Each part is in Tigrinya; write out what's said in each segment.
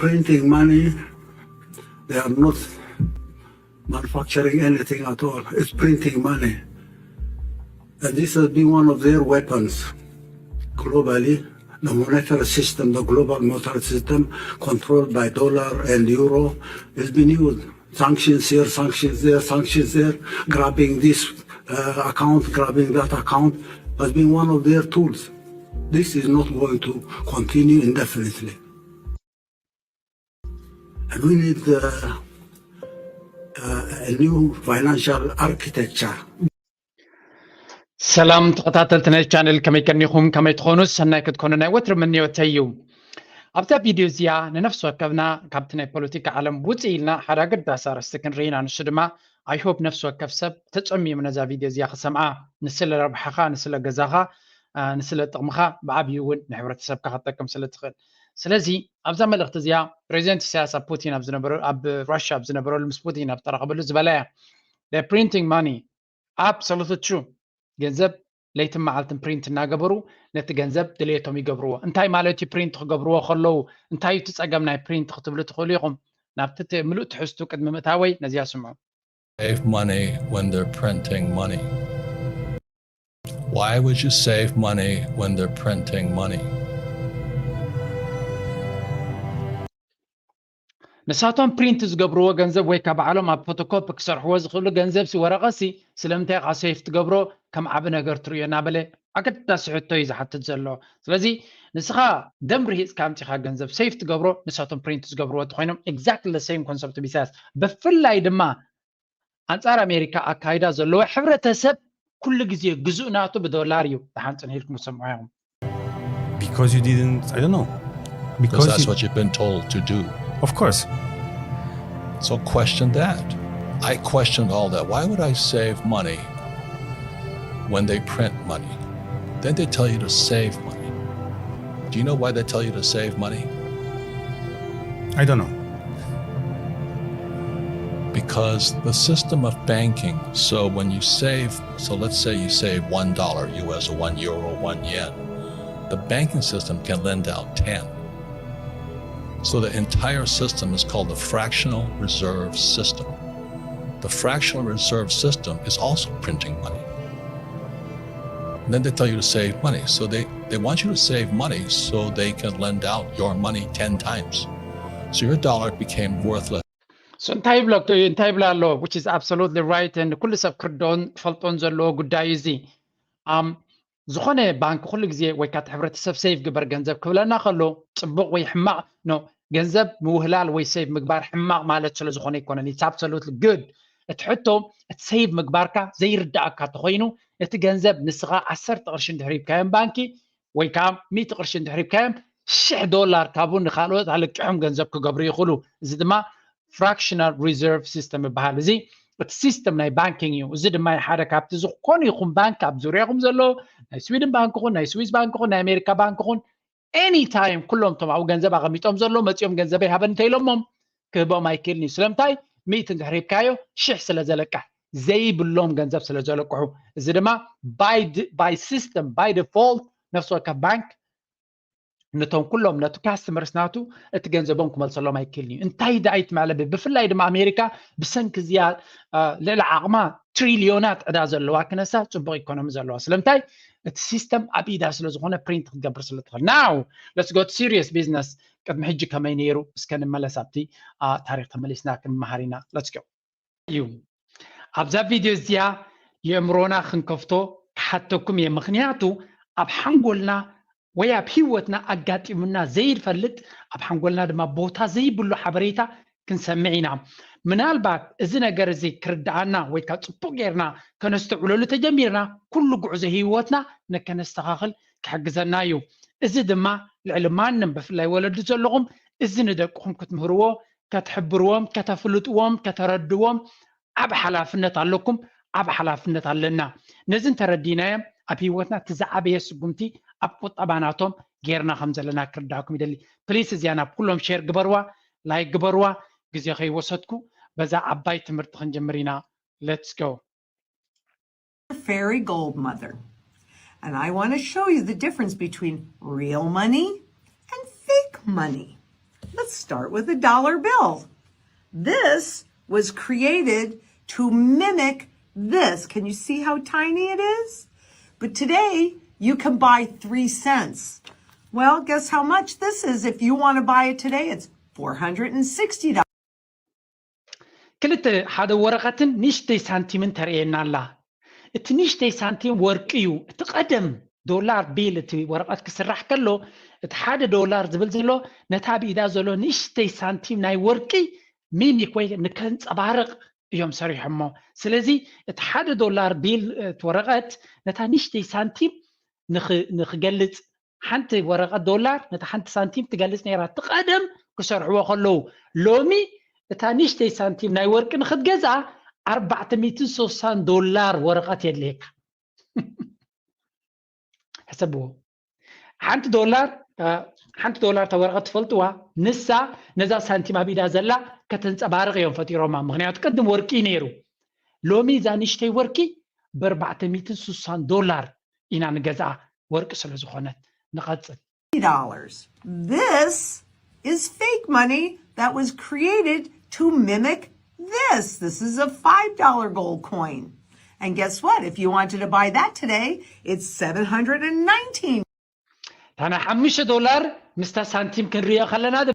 Printing money, they are not manufacturing anything at all. It's printing money. And this has been one of their weapons globally. The monetary system, the global monetary system, controlled by dollar and euro, has been used. Sanctions here, sanctions there, sanctions there, grabbing this uh, account, grabbing that account, has been one of their tools. This is not going to continue indefinitely. And we need uh, uh, a new financial architecture. ሰላም ተኸታተልቲ ናይ ቻነል፣ ከመይ ቀኒኹም? ከመይ ትኾኑ? ሰናይ ክትኮኑ ናይ ወትሪ ምንዮተይ እዩ። ኣብዛ ቪድዮ እዚኣ ንነፍሲ ወከፍና ካብቲ ናይ ፖለቲካ ዓለም ውፅእ ኢልና ሓደ ኣገዳሲ ኣርእስቲ ክንርኢ ኢና። ንሱ ድማ I hope ነፍሲ ወከፍ ሰብ ተፀሚሙ ነዛ ቪድዮ እዚኣ ክሰምዓ፣ ንስለ ረብሓኻ፣ ንስለ ገዛኻ፣ ንስለ ጥቕምኻ፣ ብዓብዩ እውን ንሕብረተሰብካ ክትጠቅም ስለ ትኽእል። ስለዚ ኣብዛ መልእኽቲ እዚኣ ፕሬዚደንት ኢሳያስ ኣብ ፑቲን ኣብ ዝነበረ ኣብ ራሽያ ኣብ ዝነበረሉ ምስ ፑቲን ኣብ ዝተራኸበሉ ዝበላ እያ። Printing money, absolutely true። ገንዘብ ለይትን መዓልትን ፕሪንት እናገበሩ ነቲ ገንዘብ ድሌቶም ይገብርዎ። እንታይ ማለት እዩ? ፕሪንት ክገብርዎ ከለዉ እንታይ እዩ እቲ ጸገም ናይ ፕሪንት ክትብሉ ትኽእሉ ኢኹም። ናብቲ ምሉእ ትሕዝቱ ቅድሚ ምእታወይ ነዚኣ ስምዑ። Save money when they're printing money. Why would you save money when they're printing money? ንሳቶም ፕሪንት ዝገብርዎ ገንዘብ ወይ ካብ ባዕሎም ኣብ ፎቶኮፒ ክሰርሕዎ ዝኽእሉ ገንዘብ ሲ ወረቐት ሲ ስለምንታይ ኢኻ ሴፍ ትገብሮ ከም ዓቢ ነገር ትርእዮ እናበለ ኣገዳሲ ሕቶ እዩ ዝሓትት ዘሎ። ስለዚ ንስኻ ደም ርሂጽካ ኣምጺኻ ገንዘብ ሴፍ ትገብሮ ንሳቶም ፕሪንት ዝገብርዎ እንተኾይኖም exactly the same concept ብኢሳያስ ብፍላይ ድማ ኣንጻር ኣሜሪካ ኣካይዳ ዘለዎ ሕብረተሰብ ኩሉ ግዜ ግዙእ ናቱ ብዶላር እዩ። ደሓን ጽንሕ ኢልኩም ሰምዑ ኢኹም። Because you didn't, I don't know. Because that's what you've been told to do. Of course. So question that. I questioned all that. Why would I save money when they print money? Then they tell you to save money. Do you know why they tell you to save money? I don't know. Because the system of banking, so when you save, so let's say you save one dollar U S or one euro, one yen, the banking system can lend out ten. So the entire system is called the fractional reserve system. The fractional reserve system is also printing money. And then they tell you to save money. So they, they want you to save money so they can lend out your money ten times. So your dollar became worthless. So እንታይ ይብሎ እንታይ ይብሎ ኣሎ which is absolutely right and ኩሉ ሰብ ክርድኦን ክፈልጦን ዘለዎ ጉዳይ እዚ ኣም ዝኾነ ባንክ ኩሉ ግዜ ወይ ካቲ ሕብረተሰብ ሴፍ ግበር ገንዘብ ክብለና ከሎ ጽቡቕ ወይ ሕማቕ ኖ ገንዘብ ምውህላል ወይ ሴፍ ምግባር ሕማቕ ማለት ስለ ዝኾነ ኣይኮነን it's absolutely good እቲ ሕቶ እቲ ሴፍ ምግባርካ ዘይርዳእካ ተኾይኑ እቲ ገንዘብ ንስኻ ዓሰርተ ቅርሺ እንድሕር ሂብካዮም ባንኪ ወይ ከዓ ሚእቲ ቅርሺ እንድሕር ሂብካዮም ሽሕ ዶላር ካብኡ ንካልኦት ኣለቂሖም ገንዘብ ክገብሩ ይኽእሉ እዚ ድማ fractional reserve system ይበሃል እዚ እቲ ሲስተም ናይ ባንኪንግ እዩ እዚ ድማ ሓደ ካብቲ ዝኾነ ይኹን ባንክ ኣብ ዙርያኹም ዘሎ ናይ ስዊድን ባንክ ኹን ናይ ስዊስ ባንክ ኹን ናይ ኣሜሪካ ባንክ ኹን any time ኩሎም ቶም ኣብኡ ገንዘብ ኣቐሚጦም ዘሎ መፂኦም ገንዘበይ ሃበኒ እንተኢሎሞም ክህቦም ኣይክእልን እዩ ስለምንታይ ሚእቲ እንድሕር ሂብካዮ ሽሕ ስለ ዘለቅሕ ዘይብሎም ገንዘብ ስለ ዘለቅሑ እዚ ድማ by system by default ነፍሲ ወከፍ ባንክ ነቶም ኩሎም ነቲ ካስተመርስ ናቱ እቲ ገንዘቦም ክመልሰሎም ኣይክእልን እዩ እንታይ ደኣ ይትመዕለቢ ብፍላይ ድማ ኣሜሪካ ብሰንኪ እዚኣ ልዕሊ ዓቕማ ትሪልዮናት ዕዳ ዘለዋ ክነሳ ፅቡቕ ኢኮኖሚ ዘለዋ ስለምንታይ እቲ ሲስተም ኣብ ኢዳ ስለ ዝኾነ ፕሪንት ክትገብር ስለ ትኽእል now let's go to serious business ቅድሚ ሕጂ ከመይ ነይሩ እስከ ንመለስ ኣብቲ ታሪክ ተመሊስና ክንመሃር ኢና let's go እዩ ኣብዛ ቪድዮ እዚኣ የእምሮና ክንከፍቶ ክሓተኩም እየ ምክንያቱ ኣብ ሓንጎልና ወይ ኣብ ህይወትና ኣጋጢሙና ዘይፈልጥ ኣብ ሓንጎልና ድማ ቦታ ዘይብሉ ሓበሬታ ክንሰምዕ ኢና ምናልባት እዚ ነገር እዚ ክርድኣና ወይ ካብ ፅቡቅ ጌርና ከነስተውዕለሉ ተጀሚርና ኩሉ ጉዕዞ ህይወትና ነከነስተኻኽል ክሕግዘና እዩ እዚ ድማ ልዕሊ ማንም ብፍላይ ወለዲ ዘለኹም እዚ ንደቅኹም ክትምህርዎ ከተሕብርዎም ከተፍልጥዎም ከተረድዎም ዓብ ሓላፍነት ኣለኩም ዓብ ሓላፍነት ኣለና ነዚ እንተረዲናዮ ኣብ ህይወትና እቲ ዝዓበየ ስጉምቲ ኣብ ቁጠባ ናቶም ጌርና ከም ዘለና ክርዳእኩም ይደሊ ፕሊስ እዚኣ ናብ ኩሎም ሼር ግበርዋ ላይክ ግበርዋ ግዜ ከይወሰድኩ በዛ ዓባይ ትምህርቲ ክንጅምር ኢና let's go fairy gold mother. And I want to show you the difference between real money and fake money. Let's start with a dollar bill. This was created to mimic this. Can you see how tiny it is? But today, you can buy three cents. Well, guess how much this is if you want to buy it today? It's four hundred and sixty dollars. ክልተ ሓደ ወረቐትን ንእሽተይ ሳንቲምን ተርእየና ኣላ። እቲ ንእሽተይ ሳንቲም ወርቂ እዩ። እቲ ቀደም ዶላር ቢል እቲ ወረቐት ክስራሕ ከሎ እቲ ሓደ ዶላር ዝብል ዘሎ ነታ ብኢዳ ዘሎ ንእሽተይ ሳንቲም ናይ ወርቂ ሚሚክ ወይ ንከንፀባርቕ እዮም ሰሪሖሞ። ስለዚ እቲ ሓደ ዶላር ቢል እቲ ወረቐት ነታ ንእሽተይ ሳንቲም ንኽ- ንኽገልፅ ሓንቲ ወረቐት ዶላር ነታ ሓንቲ ሳንቲም ትገልፅ ነይራ። እቲ ቀደም ክሰርሕዎ ከለዉ ሎሚ እታ ንእሽተይ ሳንቲም ናይ ወርቂ ንክትገዝኣ ኣርባዕተ ሚእትን ስሳን ዶላር ወረቐት የድልየካ። ሕሰብዎ። ሓንቲ ዶላር ሓንቲ ዶላር እታ ወረቐት ትፈልጥዋ ንሳ ነዛ ሳንቲም ኣብ ኢዳ ዘላ ከተንፀባርቕ እዮም ፈጢሮማ። ምክንያቱ ቅድም ወርቂ እዩ ነይሩ። ሎሚ እዛ ንእሽተይ ወርቂ ብኣርባዕተ ሚእትን ስሳን ዶላር ኢና ንገዝኣ ወርቂ ስለ ዝኾነት። ንቐጽል። Dollars. This is fake money that was created to mimic this. This is a five dollar gold coin. And guess what? If you wanted to buy that today, it's seven hundred and nineteen. ታና ሓሙሽተ ዶላር ምስታ ሳንቲም ክንሪኦ ከለና ድ-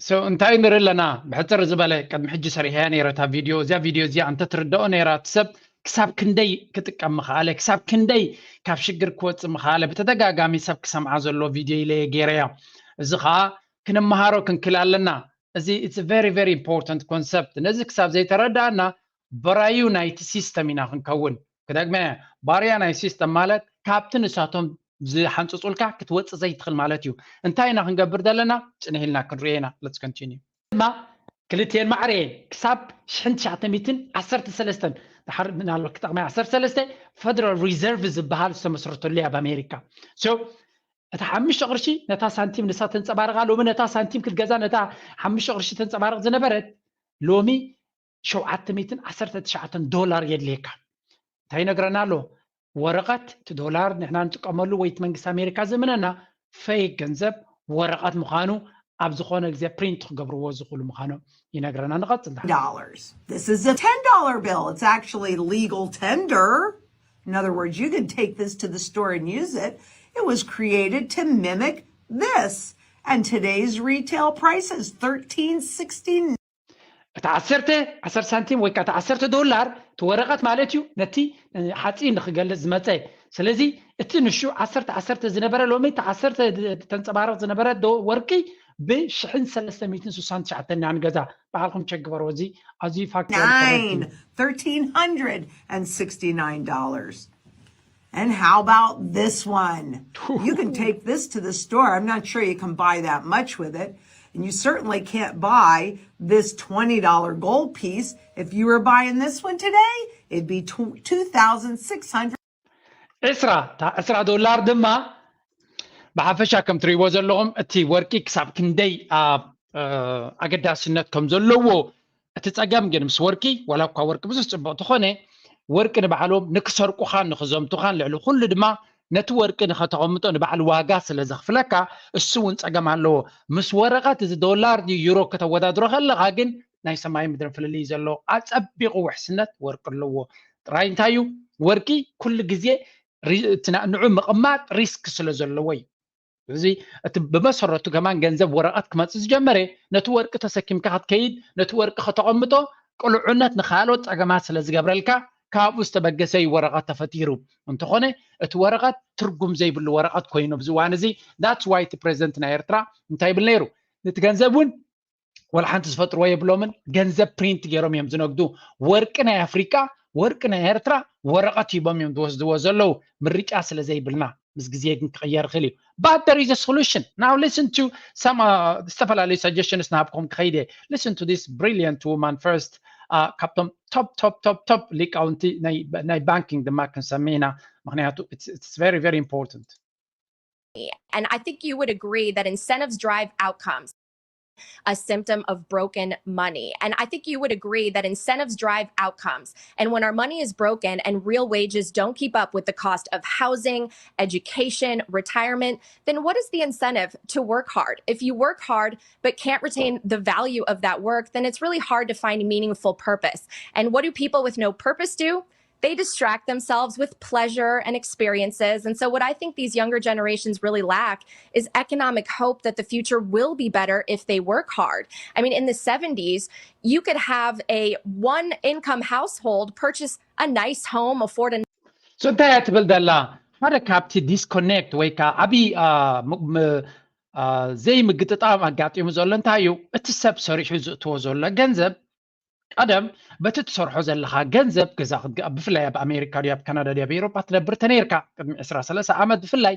so እንታይ ንርኢ ኣለና? ብሕፅር ዝበለ ቅድሚ ሕጂ ሰሪሐያ ነይረ እታ ቪድዮ። እዚኣ ቪድዮ እዚኣ እንተትርድኦ ነይራ እቲ ሰብ ክሳብ ክንደይ ክጥቀም ምኽኣለ፣ ክሳብ ክንደይ ካብ ሽግር ክወፅእ ምኽኣለ። ብተደጋጋሚ ሰብ ክሰምዓ ዘሎ ቪድዮ ኢለ እየ ገይረያ። እዚ ከዓ ክንመሃሮ ክንክል ኣለና። እዚ it's a very very important concept። ነዚ ክሳብ ዘይተረዳእና በራዩ ናይቲ ሲስተም ኢና ክንከውን። ክደግመ፣ ባርያ ናይ ሲስተም ማለት ካብቲ ንሳቶም ዝሓንፅፁልካ ክትወፅእ ዘይትኽእል ማለት እዩ። እንታይ ኢና ክንገብር ዘለና? ፅንሕ ኢልና ክንሪኦ ኢና። Let's continue። ድማ ክልቲኤን ማዕረ እየን ክሳብ ሽሕን ትሽዓተ ሚእትን ዓሰርተ ሰለስተን ድሓር ምናልባት ክጠቕመ ዓሰርተ ሰለስተ ፈደራል ሪዘርቭ ዝበሃል ዝተመስረተሉ እያ ኣብ ኣሜሪካ። So እታ ሓሙሽተ ቅርሺ ነታ ሳንቲም ንሳ ተንፀባርቓ። ሎሚ ነታ ሳንቲም ክትገዛ ነታ ሓሙሽተ ቅርሺ ተንፀባርቕ ዝነበረት ሎሚ ሸውዓተ ሚእትን ዓሰርተ ትሽዓተን ዶላር የድልየካ። እንታይ ይነግረና ኣሎ? ወረቐት እቲ ዶላር ንሕና ንጥቀመሉ ወይ እቲ መንግስቲ ኣሜሪካ ዝእምነና ፌክ ገንዘብ ወረቐት ምዃኑ ኣብ ዝኾነ ግዜ ፕሪንት ክገብርዎ ዝኽእሉ ምዃኖም ይነግረና። ንቐፅል። Dollars. This is a ten dollar bill. It's actually legal tender. In other words, you can take this to the store and use it. It was created to mimic this. And today's retail price is thirteen sixty. እቲ ዓሰርተ ዓሰርተ ሳንቲም ወይ ከዓ እቲ ዓሰርተ ዶላር እቲ ወረቐት ማለት እዩ። ነቲ ሓፂን ንክገልፅ ዝመፀ። ስለዚ እቲ ንሹ ዓሰርተ ዓሰርተ ዝነበረ ሎሚ እቲ ዓሰርተ ተንፀባረቕ ዝነበረ ወርቂ ብሽሕን ሰለስተ ሚእትን ስሳን ትሽዓተን ኢና ንገዛ። ባዕልኩም ቸክ ግበርዎ። እዚ ኣዝዩ ፋክት Nine, thirteen hundred and sixty-nine dollars. And how about this one? You can take this to the store. I'm not sure you can buy that much with it. And you certainly can't buy this twenty dollar gold piece. If you were buying this one today, it'd be tw- two thousand six hundred. ዕስራ እታ ዕስራ ዶላር ድማ ብሓፈሻ ከም ትርእይዎ ዘለኹም እቲ ወርቂ ክሳብ ክንደይ ኣብ ኣገዳስነት ከም ዘለዎ። እቲ ፀገም ግን ምስ ወርቂ ዋላ እኳ ወርቂ ብዙሕ ፅቡቕ ተኾነ ወርቂ ንባዕሎም ንክሰርቁኻን ንክዘምቱኻን ልዕሊ ኩሉ ድማ ነቲ ወርቂ ንኸተቐምጦ ንባዕሉ ዋጋ ስለ ዘኽፍለካ እሱ እውን ፀገም ኣለዎ። ምስ ወረቐት እዚ ዶላር ድዩ ዩሮ ከተወዳድሮ ከለኻ ግን ናይ ሰማይ ምድርን ፍልልይ ዘለዎ ኣፀቢቑ ውሕስነት ወርቂ ኣለዎ። ጥራይ እንታይ እዩ ወርቂ ኩሉ ግዜ ሪ- እቲ ና- ንዑ ምቕማጥ ሪስክ ስለ ዘለዎ እዩ። እዚ እቲ ብመሰረቱ ከማን ገንዘብ ወረቐት ክመፅእ ዝጀመረ ነቲ ወርቂ ተሰኪምካ ክትከይድ ነቲ ወርቂ ከተቐምጦ ቅሉዕነት ንካልኦት ፀገማት ስለ ዝገብረልካ ካብኡ ዝተበገሰ እዩ ወረቐት ተፈጢሩ። እንተኾነ እቲ ወረቐት ትርጉም ዘይብሉ ወረቐት ኮይኑ ኣብዚ እዋን እዚ that's why እቲ ፕሬዚደንት ናይ ኤርትራ እንታይ ይብል ነይሩ? ነቲ ገንዘብ እውን ወላ ሓንቲ ዝፈጥርዎ የብሎምን። ገንዘብ ፕሪንት ገይሮም እዮም ዝነግዱ። ወርቂ ናይ ኣፍሪቃ ወርቂ ናይ ኤርትራ ወረቐት ሂቦም እዮም ዝወስድዎ ዘለዉ። ምርጫ ስለ ዘይብልና ምስ ግዜ ግን ክቕየር ይኽእል እዩ። But there is a solution. Now listen to some uh, ዝተፈላለዩ suggestions ናሃብኩም ክኸይድ እየ። Listen to this brilliant woman first. Uh, ካብቶም top top top top ሊቃውንቲ ናይ ናይ ባንኪንግ ድማ ክንሰምዕ ኢና። ምክንያቱ it's, it's very very important. And I think you would agree that incentives drive outcomes. a symptom of broken money. And I think you would agree that incentives drive outcomes. And when our money is broken and real wages don't keep up with the cost of housing, education, retirement, then what is the incentive to work hard? If you work hard but can't retain the value of that work, then it's really hard to find meaningful purpose. And what do people with no purpose do? They distract themselves with pleasure and experiences. And so, what I think these younger generations really lack is economic hope that the future will be better if they work hard. I mean, in the seventies, you could have a one income household purchase a nice home, afford a so እንታይ እያ ትብል ዘላ? ሓደ ካብቲ ዲስኮኔክት ወይ ከዓ ዓብዪ ዘይምግጥጣም ኣጋጢሙ ዘሎ እንታይ እዩ? እቲ ሰብ ሰሪሑ ዝእትዎ ዘሎ ገንዘብ ቀደም በቲ ትሰርሖ ዘለካ ገንዘብ ገዛ ክትገ- ብፍላይ ኣብ ኣሜሪካ ድዩ ኣብ ካናዳ ድዩ ኣብ ኤሮፓ ትነብር ተነይርካ ቅድሚ ዕስራ ሰለሳ ዓመት ብፍላይ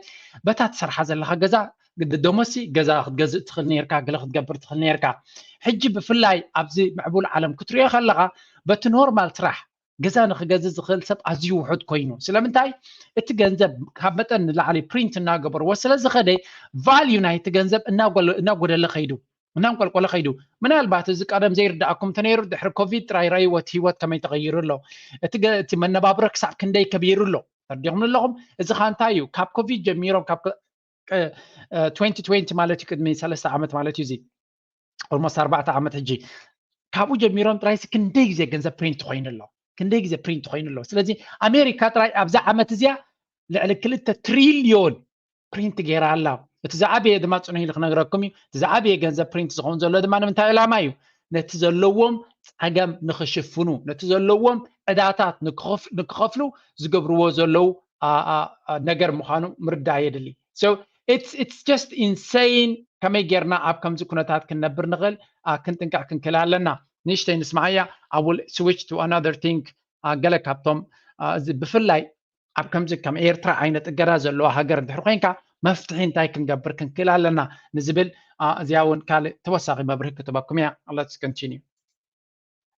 በታ ትሰርሓ ዘለካ ገዛ ግዲ ደሞሲ ገዛ ክትገዝእ ትኽእል ነይርካ፣ ገለ ክትገብር ትኽእል ነይርካ። ሕጂ ብፍላይ ኣብዚ ምዕቡል ዓለም ክትሪኦ ከለካ በቲ ኖርማል ስራሕ ገዛ ንክገዝእ ዝኽእል ሰብ ኣዝዩ ውሑድ ኮይኑ፣ ስለምንታይ? እቲ ገንዘብ ካብ መጠን ንላዕሊ ፕሪንት እናገበርዎ ስለ ዝኸደ ቫልዩ ናይቲ ገንዘብ እናጎለ- እናጎደለ ከይዱ እናንቆልቆለ ከይዱ። ምናልባት እዚ ቀደም ዘይርዳእኩም እንተነይሩ ድሕሪ ኮቪድ ጥራይ ረይዎ እቲ ህይወት ከመይ ተቐይሩ ኣሎ፣ እቲ ገ- እቲ መነባብሮ ክሳብ ክንደይ ከቢሩ ኣሎ። ተረዲኹም ኣለኹም? እዚ ኸ እንታይ እዩ? ካብ ኮቪድ ጀሚሮም ካብ ከ- እ፣ እ፣ twenty twenty ማለት እዩ፣ ቅድሚ ሰለስተ ዓመት ማለት እዩ። እዚ ኦልሞስት ኣርባዕተ ዓመት ሕጂ ካብኡ ጀሚሮም ጥራይሲ ክንደይ ግዜ ገንዘብ ፕሪንት ኮይኑ ኣሎ፣ ክንደይ ግዜ ፕሪንት ኮይኑ ኣሎ። ስለዚ ኣሜሪካ ጥራይ ኣብዛ ዓመት እዚኣ ልዕሊ ክልተ ትሪልዮን ፕሪንት ገይራ ኣላ። እቲ ዝዓበየ ድማ ጽኑሕ ኢሉ ክነግረኩም እዩ። እቲ ዝዓበየ ገንዘብ ፕሪንት ዝኸውን ዘሎ ድማ ንምንታይ ዕላማ እዩ? ነቲ ዘለዎም ጸገም ንኽሽፍኑ፣ ነቲ ዘለዎም ዕዳታት ንክኸፍ- ንክኸፍሉ ዝገብርዎ ዘለዉ አ- አ- አ- ነገር ምዃኑ ምርዳእ የድሊ። So it's it's just insane ከመይ ጌርና ኣብ ከምዚ ኩነታት ክንነብር ንኽእል አ፣ ክንጥንቀቕ ክንክእል ኣለና። ንእሽተይ ንስማዓያ። I will switch to another thing. አ፣ ገለ ካብቶም አ፣ እዚ ብፍላይ ኣብ ከምዚ ከም ኤርትራ ዓይነት እገዳ ዘለዋ ሃገር እንድሕር ኮይንካ መፍትሒ እንታይ ክንገብር ክንክእል ኣለና ንዝብል አ፣ እዚኣ እውን ካልእ ተወሳኺ መብርሂ ክትበኩም እያ። Let's continue.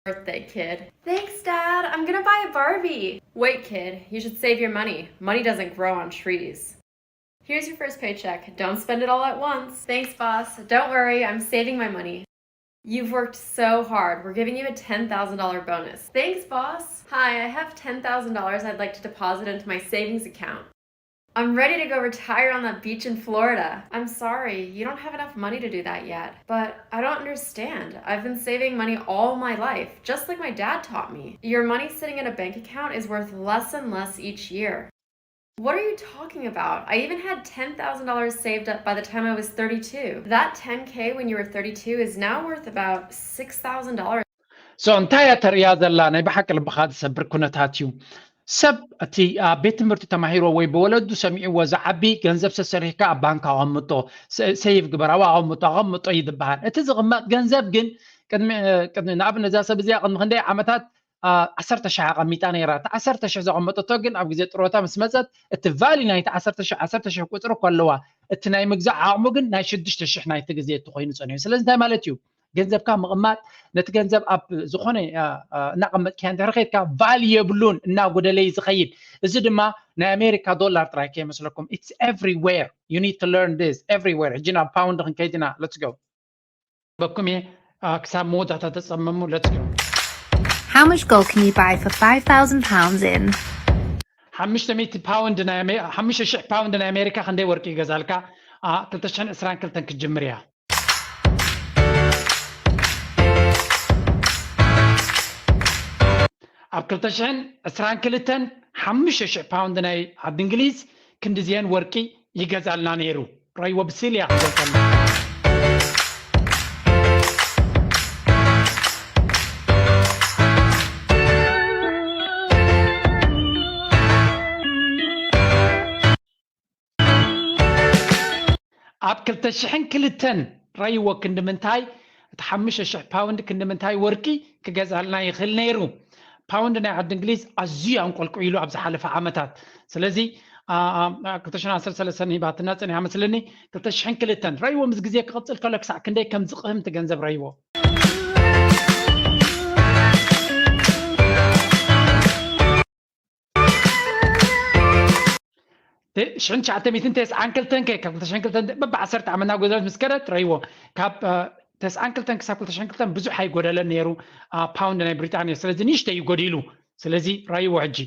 Birthday, kid. Thanks, Dad. I'm gonna buy a Barbie. Wait, kid. You should save your money. Money doesn't grow on trees. Here's your first paycheck. Don't spend it all at once. Thanks, boss. Don't worry. I'm saving my money. You've worked so hard. We're giving you a ten thousand dollar bonus. Thanks, boss. Hi, I have ten thousand dollars I'd like to deposit into my savings account. I'm ready to go retire on that beach in Florida. I'm sorry, you don't have enough money to do that yet. But I don't understand. I've been saving money all my life, just like my dad taught me. Your money sitting in a bank account is worth less and less each year. What are you talking about? I even had ten thousand dollars saved up by the time I was thirty-two. That ten K when you were thirty-two is now worth about six thousand dollars. So እንታይ እያ ተርእያ ዘላ? ናይ ብሓቂ ልብኻ ዝሰብር ኩነታት እዩ። ሰብ እቲ ኣብ ቤት ትምህርቲ ተማሂሮ ወይ ብወለዱ ሰሚዕዎ ዝዓቢ ገንዘብ ሰሰሪሕካ ኣብ ባንክ ኣቐምጦ፣ ሰ- ሴቭ ግበር፣ ኣብኡ ኣቐምጦ፣ ኣቐምጦ እዩ ዝበሃል። እቲ ዝቕመጥ ገንዘብ ግን ቅድሚ ቅድሚ ንኣብነት እዛ ሰብ እዚኣ ቅድሚ ክንደይ ዓመታት አ፣ ዓሰርተ ሽሕ ኣቐሚጣ ነይራ። እቲ ዓሰርተ ሽሕ ዘቐመጠቶ ግን ኣብ ግዜ ጥሮታ ምስ መፀት እቲ ቫሊ ናይቲ ዓሰርተ ሽሕ ዓሰርተ ሽሕ ቁፅሪ እኮ ኣለዋ። እቲ ናይ ምግዛእ ዓቕሙ ግን ናይ ሽዱሽተ ሽሕ ናይቲ ግዜ እቲ ኮይኑ ፀኒሑ። ስለዚ እንታይ ማለት እዩ? ገንዘብካ ምቕማጥ ነቲ ገንዘብ ኣብ ዝኾነ አ፣ አ፣ እናቐመጥካዮ እንድሕር ከይድካ ቫሊ የብሉን፣ እናጎደለ እዩ ዝኸይድ። እዚ ድማ ናይ ኣሜሪካ ዶላር ጥራይ ከይመስለኩም፣ it's everywhere, you need to learn this, everywhere። ሕጂ ናብ ፓውንድ ክንከይድ ኢና። Let's go። በኩም እየ አ፣ ክሳብ መወዳእታ ተጸመሙ። Let's go። How much gold can you buy for five thousand pounds in? ሓሙሽተ ሚእቲ ፓውንድ ናይ ኣሜ- ሓሙሽተ ሽሕ ፓውንድ ናይ ኣሜሪካ ክንደይ ወርቂ ይገዛልካ? አ፣ ክልተ ሽሕን ዕስራን ክልተን ክትጅምር እያ። ኣብ ክልተ ሽሕን ዕስራን ክልተን ሓሙሽተ ሽሕ ፓውንድ ናይ ዓዲ እንግሊዝ ክንድዚአን ወርቂ ይገዛልና ነይሩ። ራይዎ ብሲል እያ ክትገልጸልና። ኣብ ክልተ ሽሕን ክልተን ራይዎ ክንዲ ምንታይ እቲ ሓሙሽተ ሽሕ ፓውንድ ክንዲ ምንታይ ወርቂ ክገዛልና ይኽእል ነይሩ? ፓውንድ ናይ ዓዲ እንግሊዝ ኣዝዩ ኣንቆልቁ ኢሉ ኣብ ዝሓለፈ ዓመታት። ስለዚ አ- አ- ክልተ ሽሕን ዓሰርተ ሰለስተን ሂባትና ጸኒሓ መስለኒ። ክልተ ሽሕን ክልተን ራይዎ ምስ ግዜ ክቕጽል ከሎ ክሳዕ ክንደይ ከም ዝቕህም እቲ ገንዘብ ራይዎ። ሽሕን ትሽዓተ ሚእትን ተስዓን ክልተን ከ ካብ ክልተ ሽሕን ክልተን በብ ዓሰርተ ዓመት ናብ ጎዛት ምስ ከደት ረይዎ ካብ አ፣ ተስዓን ክልተን ክሳብ ክልተ ሽሕን ክልተን ብዙሕ ኣይጎደለን ነይሩ። ፓውንድ ናይ ብሪጣንያ ስለዚ ንእሽተይ እዩ ጎዲሉ። ስለዚ ራይዎ ሕጂ።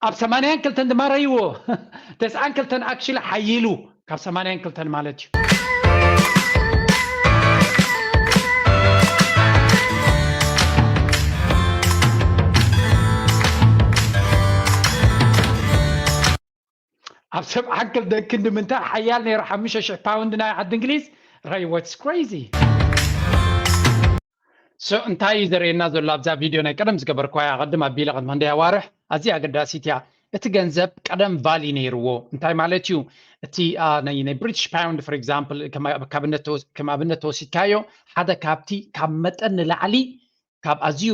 ኣብ ሰማንያን ክልተን ድማ ረይዎ። ተስዓን ክልተን ኣክሽሊ ሓይሉ ካብ ሰማንያን ክልተን ማለት እዩ። ኣብ ሰብዓን ክልተን ክንዲ ምንታይ ሓያል ነይሩ ሓሙሽተ ሽሕ ፓውንድ ናይ ዓዲ እንግሊዝ። ራይ what's crazy። So እንታይ እዩ ዘርእየና ዘሎ ኣብዛ ቪድዮ? ናይ ቀደም ዝገበርኳያ ቅድም ኣቢለ ቅድሚ ክንደይ ኣዋርሕ ኣዝያ ኣገዳሲት እያ። እቲ ገንዘብ ቀደም ቫሊ ነይርዎ። እንታይ ማለት እዩ? እቲ ናይ ብሪቲሽ ፓውንድ for example ከም ኣብነት ተወሲድካዮ ሓደ ካብቲ ካብ መጠን ንላዕሊ ካብ ኣዝዩ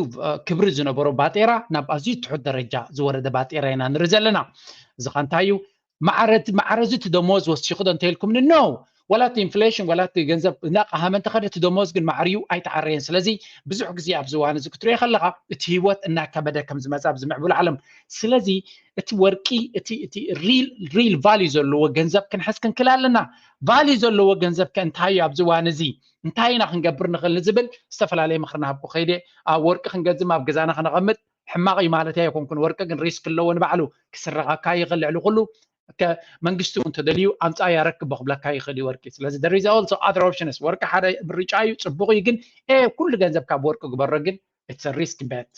ክብሪ ዝነበሮ ባጤራ ናብ ኣዝዩ ትሑት ደረጃ ዝወረደ ባጤራ ኢና ንርኢ ዘለና። እዚ ኸ እንታይ እዩ? ማዕረ እቲ ደሞዝ ወሲኹ ዶ እንተኢልኩምኒ no። ዋላ እቲ ኢንፍሌሽን ዋላ እቲ ገንዘብ እናቀሃመ እንተኸደ እቲ ደሞዝ ግን ማዕርዩ ኣይተዓረየን። ስለዚ ብዙሕ ግዜ ኣብዚ እዋን እዚ ክትሪኦ ከለኻ እቲ ህይወት እናከበደ ከም ዝመጽእ ኣብዚ ምዕቡል ዓለም። ስለዚ እቲ ወርቂ እቲ እቲ real real value ዘለዎ ገንዘብ ክንሕዝ ክንክል ኣለና። ቫልዩ ዘለዎ ገንዘብ ከ እንታይ እዩ ኣብዚ እዋን እዚ? እንታይ ኢና ክንገብር ንኽእል ንዝብል ዝተፈላለየ ምኽሪ ናሃብኩ ከይደ። ኣብ ወርቂ ክንገዝም ኣብ ገዛና ከነቐምጥ ሕማቕ እዩ ማለት ኣይኮንኩን። ወርቂ ግን ሪስክ ኣለዎ። ንባዕሉ ክስረቐካ ይኽእል። ልዕሊ ኩሉ መንግስቲ እውን ተደልዩ ኣምፃ ያረክቦ ክብለካ ይኽእል እዩ ወርቂ። ስለዚ there is also other options። ወርቂ ሓደ ምርጫ እዩ፣ ፅቡቕ እዩ። ግን ኩሉ ገንዘብ ካብ ወርቂ ግበሮ ግን it's a risk bet።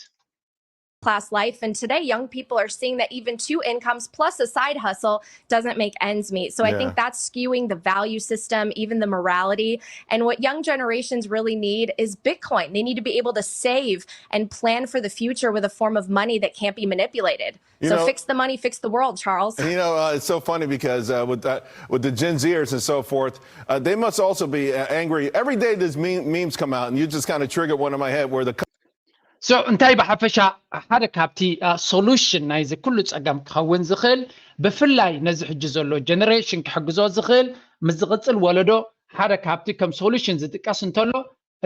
class life. And today, young people are seeing that even two incomes plus a side hustle doesn't make ends meet. So I think that's skewing the value system, even the morality. And what young generations really need is Bitcoin. They need to be able to save and plan for the future with a form of money that can't be manipulated. You so know, fix the money, fix the world, Charles. You know, uh, it's so funny because uh, with uh, with the Gen Zers and so forth, uh, they must also be uh, angry. Every day, there's meme- memes come out, and you just kind of triggered one in my head where the so እንታይ ብሓፈሻ ሓደ ካብቲ ሶሉሽን ናይዚ ኩሉ ፀገም ክኸውን ዝኽእል ብፍላይ ነዚ ሕጂ ዘሎ ጀነሬሽን ክሕግዞ ዝኽእል ምስ ዝቕፅል ወለዶ ሓደ ካብቲ ከም ሶሉሽን ዝጥቀስ እንተሎ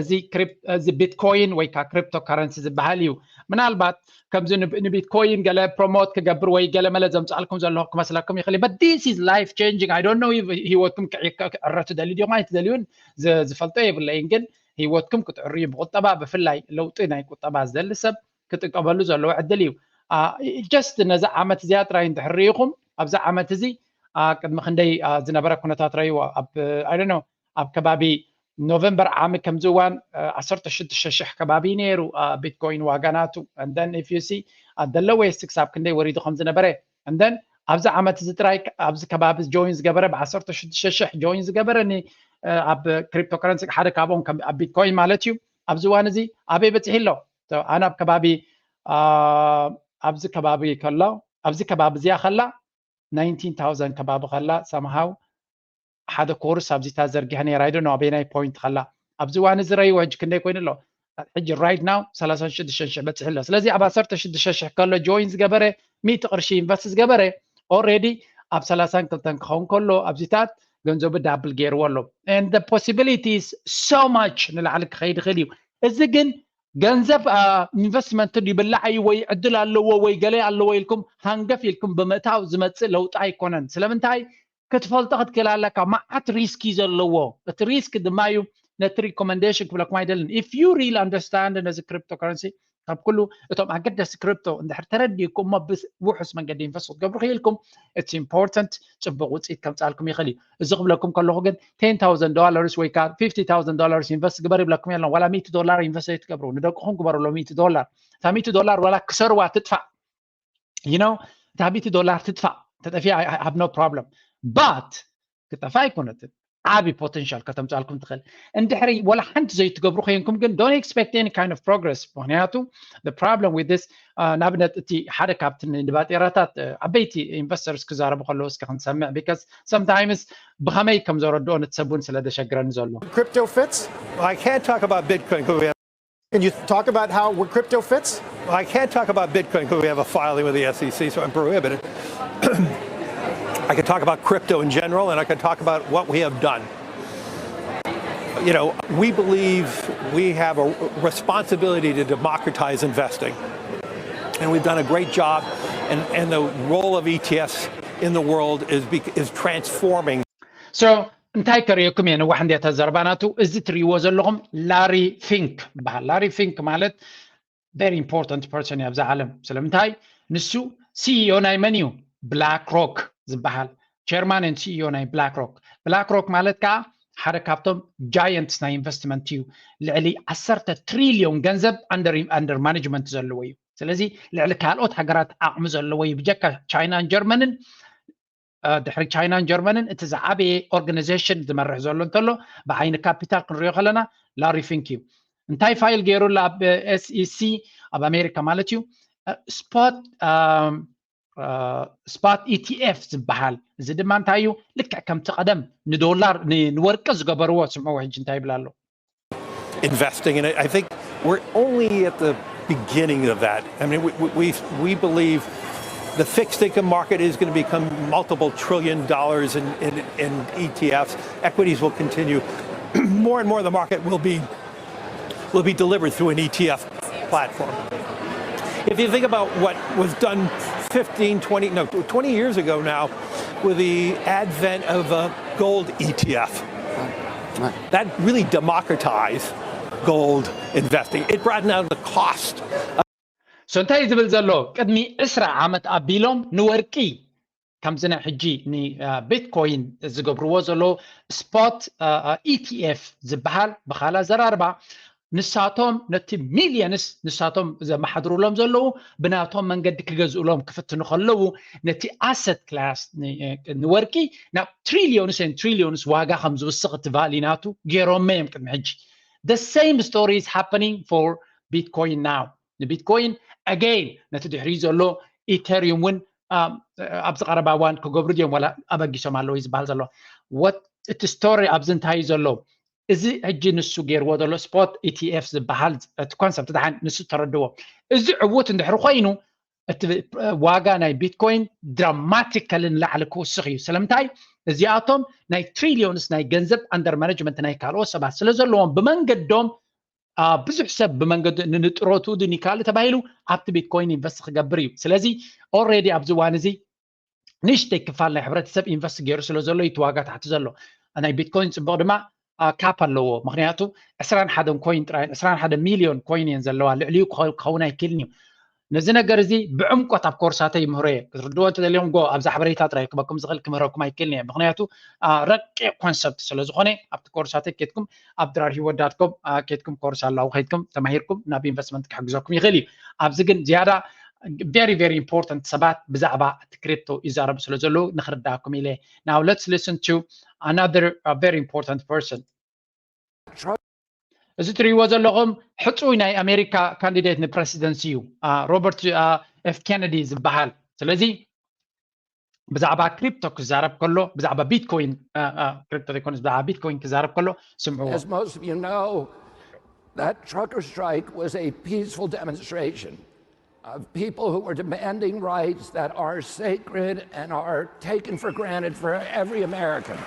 እዚ ቢትኮይን ወይ ከዓ ክሪፕቶ ካረንሲ ዝበሃል እዩ። ምናልባት ከምዚ ንቢትኮይን ገለ ፕሮሞት ክገብር ወይ ገለ መለ ዘምፃልኩም ዘለኹ ክመስለኩም ይኽእል but this is life changing I don't know። ህይወትኩም ክዕረ ትደልዩ ዲኹም ኣይትደልዩን ዝፈልጦ የብለይን ግን ህይወትኩም ክትዕርዩ ብቁጠባ ብፍላይ ለውጢ ናይ ቁጠባ ዝደሊ ሰብ ክጥቀመሉ ዘለዎ ዕድል እዩ። Just ነዚ ዓመት እዚኣ ጥራይ እንድሕር ርኢኹም ኣብዚ ዓመት እዚ ቅድሚ ክንደይ ዝነበረ ኩነታት ረይዎ ኣብ I don't know ኣብ ከባቢ ኖቨምበር ዓሚ ከምዚ እዋን ዓሰርተ ሽዱሽተ ሽሕ ከባቢ እዩ ነይሩ ቢትኮይን ዋጋ ናቱ። And then if you see at the lowest ክሳብ ክንደይ ወሪዱ ከም ዝነበረ and then ኣብዚ ዓመት እዚ ጥራይ ኣብዚ ከባቢ ጆይን ዝገበረ ብ ዓሰርተ ሽዱሽተ ሽሕ ጆይን ዝገበረ ኣብ ክሪፕቶ ከረንሲ ሓደ ካብኦም ኣብ ቢትኮይን ማለት እዩ ኣብዚ እዋን እዚ ኣበይ በፂሑ ኣሎ? ኣነ ኣብ ከባቢ ኣብዚ ከባቢ ከሎ ኣብዚ ከባቢ እዚኣ ከላ ናይንቲን ታውዘንድ ከባቢ ከላ somehow ሓደ ኮርስ ኣብዚታት ዘርጊሐ ነይረ I don't know ኣበየናይ ፖይንት ከላ ኣብዚ እዋን እዚ ረይዎ ሕጂ ክንደይ ኮይኑ ኣሎ ሕጂ right now ሰላሳ ሽዱሽተ ሽሕ በፂሑ ኣሎ ስለዚ ኣብ ዓሰርተ ሽዱሽተ ሽሕ ከሎ ጆይን ዝገበረ ሚእቲ ቅርሺ ኢንቨስት ዝገበረ already ኣብ ሰላሳን ክልተን ክኸውን ከሎ ኣብዚታት ገንዘቡ ዳብል ገይርዎ ኣሎ and the possibilities so much ንላዕሊ ክኸይድ ይኽእል እዩ እዚ ግን ገንዘብ ኢንቨስትመንት ይብላዕ እዩ ወይ ዕድል ኣለዎ ወይ ገለ ኣለዎ ኢልኩም ሃንገፍ ኢልኩም ብምእታው ዝመፅእ ለውጢ ኣይኮነን ስለምንታይ ክትፈልጦ ክትክእል ኣለካ መዓት ሪስክ እዩ ዘለዎ እቲ ሪስክ ድማ እዩ ነቲ ሪኮመንዴሽን ክብለኩም ኣይደልን if you real understand ነዚ ክሪፕቶ ከረንሲ ካብ ኩሉ እቶም ኣገደስቲ ክሪፕቶ እንድሕር ተረዲእኩም እሞ ብውሑስ መንገዲ ኢንቨስት ክትገብሩ ክኢልኩም it's important ፅቡቅ ውፅኢት ከምፃልኩም ይኽእል እዩ እዚ ክብለኩም ከለኹ ግን ten thousand dollars ወይ ከዓ fifty thousand dollars ኢንቨስት ግበር ይብለኩም የለን ዋላ ሚእቲ ዶላር ኢንቨስት ኣይትገብሩ ንደቅኹም ግበሩሎ ሚእቲ ዶላር እታ ሚእቲ ዶላር ዋላ ክሰርዋ ትጥፋእ you know እታ ሚእቲ ዶላር ትጥፋእ ተጠፊኣ have no problem but ክጠፋ ኣይኮነትን ዓቢ ፖቴንሻል ከተምፅኣልኩም ትኽእል እንድሕሪ ወላ ሓንቲ ዘይትገብሩ ኮይንኩም ግን don't expect any kind of progress ምክንያቱ problem with this ንኣብነት እቲ ሓደ ካብቲ ንባጤራታት ዓበይቲ ኢንቨስተርስ ክዛረቡ ከለዉ እስኪ ክንሰምዕ because sometimes ብኸመይ ከም ዘረድኦ ንትሰብ እውን ስለ ዘሸግረኒ ዘሎ Crypto fits? I can't talk about Bitcoin because we have Can you talk about how crypto fits? I can't talk about Bitcoin because we have a filing with the S E C, so I'm prohibited. I can talk about crypto in general, and I can talk about what we have done. You know, we believe we have a responsibility to democratize investing, and we've done a great job. And, and the role of E T Fs in the world is, is transforming. So እንታይ ከርእየኩም እየ፣ ንዋሕ እንዲያ ተዘርባናቱ። እዚ ትርእይዎ ዘለኹም ላሪ ፊንክ ይበሃል። ላሪ ፊንክ ማለት very important person እዩ ኣብዛ ዓለም። ስለምንታይ? ንሱ ሲኢኦ ናይ መን እዩ? ብላክ ሮክ ዝበሃል ቸርማን ን ሲኢኦ ናይ ብላክ ሮክ። ብላክ ሮክ ማለት ከዓ ሓደ ካብቶም ጃየንትስ ናይ ኢንቨስትመንት እዩ። ልዕሊ ዓሰርተ ትሪልዮን ገንዘብ under management ዘለዎ እዩ። ስለዚ ልዕሊ ካልኦት ሃገራት ዓቕሚ ዘለዎ እዩ። ብጀካ ቻይናን ጀርመንን ድሕሪ ቻይናን ጀርመንን እቲ ዝዓበየ ኦርጋናይዜሽን ዝመርሕ ዘሎ እንተሎ ብዓይኒ ካፒታል ክንሪኦ ከለና ላሪ ፊንክ እዩ። እንታይ ፋይል ገይሩላ ኣብ ኤስኢሲ ኣብ ኣሜሪካ ማለት እዩ። ስፖት ስፖት ኢቲኤፍ ዝበሃል፣ እዚ ድማ እንታይ እዩ? ልክዕ ከምቲ ቀደም ንዶላር ንወርቂ ዝገበርዎ። ስምዕዎ ሕጂ እንታይ ይብል ኣሎ? Investing in it. I think we're only at the beginning of that. I mean, we, we, we believe the fixed income market is going to become multiple trillion dollars in, in, in E T Fs. Equities will continue. More and more of the market will be will be delivered through an E T F platform. If you think about what was done fifteen, twenty, no, twenty years ago now, with the advent of a gold E T F, that really democratized gold investing. It brought down the cost. So እንታይ ዝብል ዘሎ? ቅድሚ ዕስራ ዓመት ኣቢሎም ንወርቂ ከምዚ ናይ ሕጂ ንቢትኮይን ዝገብርዎ ዘለዉ ስፖት ኢቲኤፍ ዝበሃል፣ ብኻላ ዘራርባ ንሳቶም ነቲ ሚልዮንስ ንሳቶም ዘመሓድሩሎም ዘለዉ ብናቶም መንገዲ ክገዝኡሎም ክፍትኑ ከለዉ፣ ነቲ ኣሰት ክላስ ንወርቂ ናብ ትሪልዮንስ ን ትሪልዮንስ ዋጋ ከም ዝውስኽ እቲ ቫሊ ናቱ ገይሮመ እዮም ቅድሚ ሕጂ። The same story is happening for Bitcoin now. ንቢትኮይን ኣገይን ነቲ ድሕሪ ዘሎ ኢተሪዩም እውን ኣብዚ ቀረባ እዋን ክገብሩ ድዮም ዋላ ኣበጊሶም ኣለዉ ዝበሃል ዘሎ? እቲ ስቶሪ ኣብዚ እንታይ እዩ ዘሎ? እዚ ሕጂ ንሱ ገይርዎ ዘሎ ስፖት ኢቲኤፍ ዝበሃል እቲ ኮንሰፕት ድሓን ንሱ ተረድዎ። እዚ ዕዉት እንድሕሪ ኮይኑ እቲ ዋጋ ናይ ቢትኮይን ድራማቲካሊ ንላዕሊ ክውስኽ እዩ። ስለምንታይ? እዚኣቶም ናይ ትሪልዮንስ ናይ ገንዘብ ኣንደር ማኔጅመንት ናይ ካልኦት ሰባት ስለ ዘለዎም ብመንገዶም ብዙሕ ሰብ ብመንገዲ ንንጥሮቱ ድኒካሊ ተባሂሉ ኣብቲ ቢትኮይን ኢንቨስት ክገብር እዩ። ስለዚ ኦልሬዲ ኣብዚ እዋን እዚ ንእሽተይ ክፋል ናይ ሕብረተሰብ ኢንቨስት ገይሩ ስለ ዘሎ እዩ እቲ ዋጋ ታሕቲ ዘሎ። ናይ ቢትኮይን ፅቡቕ ድማ ካፕ ኣለዎ። ምክንያቱ ዕስራን ሓደን ኮይን ጥራይ፣ ዕስራን ሓደ ሚልዮን ኮይን እየን ዘለዋ፣ ልዕሊኡ ክኸውን ኣይክእልን እዩ። ነዚ ነገር እዚ ብዕምቆት ኣብ ኮርሳተይ ይምህሮ እየ። ክትርድዎ እንተደልዮም ጎ ኣብዛ ሓበሬታ ጥራይ ክበኩም ዝኽእል ክምህረኩም ኣይክእልን እየ። ምክንያቱ ረቂቕ ኮንሰፕት ስለ ዝኾነ ኣብቲ ኮርሳተይ ኬድኩም ኣብ ድራር ህይወት ዳት ኮም ኬድኩም ኮርስ ኣላው ከይድኩም ተማሂርኩም ናብ ኢንቨስትመንት ክሕግዘኩም ይኽእል እዩ። ኣብዚ ግን ዝያዳ very very important ሰባት ብዛዕባ እቲ ክሪፕቶ ይዛረቡ ስለ ዘለዉ ንክርዳእኩም ኢለ። Now let's listen to another very important person. እዚ ትርእይዎ ዘለኹም ሕፁይ ናይ ኣሜሪካ ካንዲዴት ንፕረሲደንሲ እዩ፣ ሮበርት ኤፍ ኬነዲ ዝበሃል። ስለዚ ብዛዕባ ክሪፕቶ ክዛረብ ከሎ ብዛዕባ ቢትኮይን ክሪፕቶ ዘይኮነስ ብዛዕባ ቢትኮይን ክዛረብ ከሎ ስምዕዎ። As most of you know, that trucker strike was a peaceful demonstration of people who were demanding rights that are sacred and are taken for granted for every American.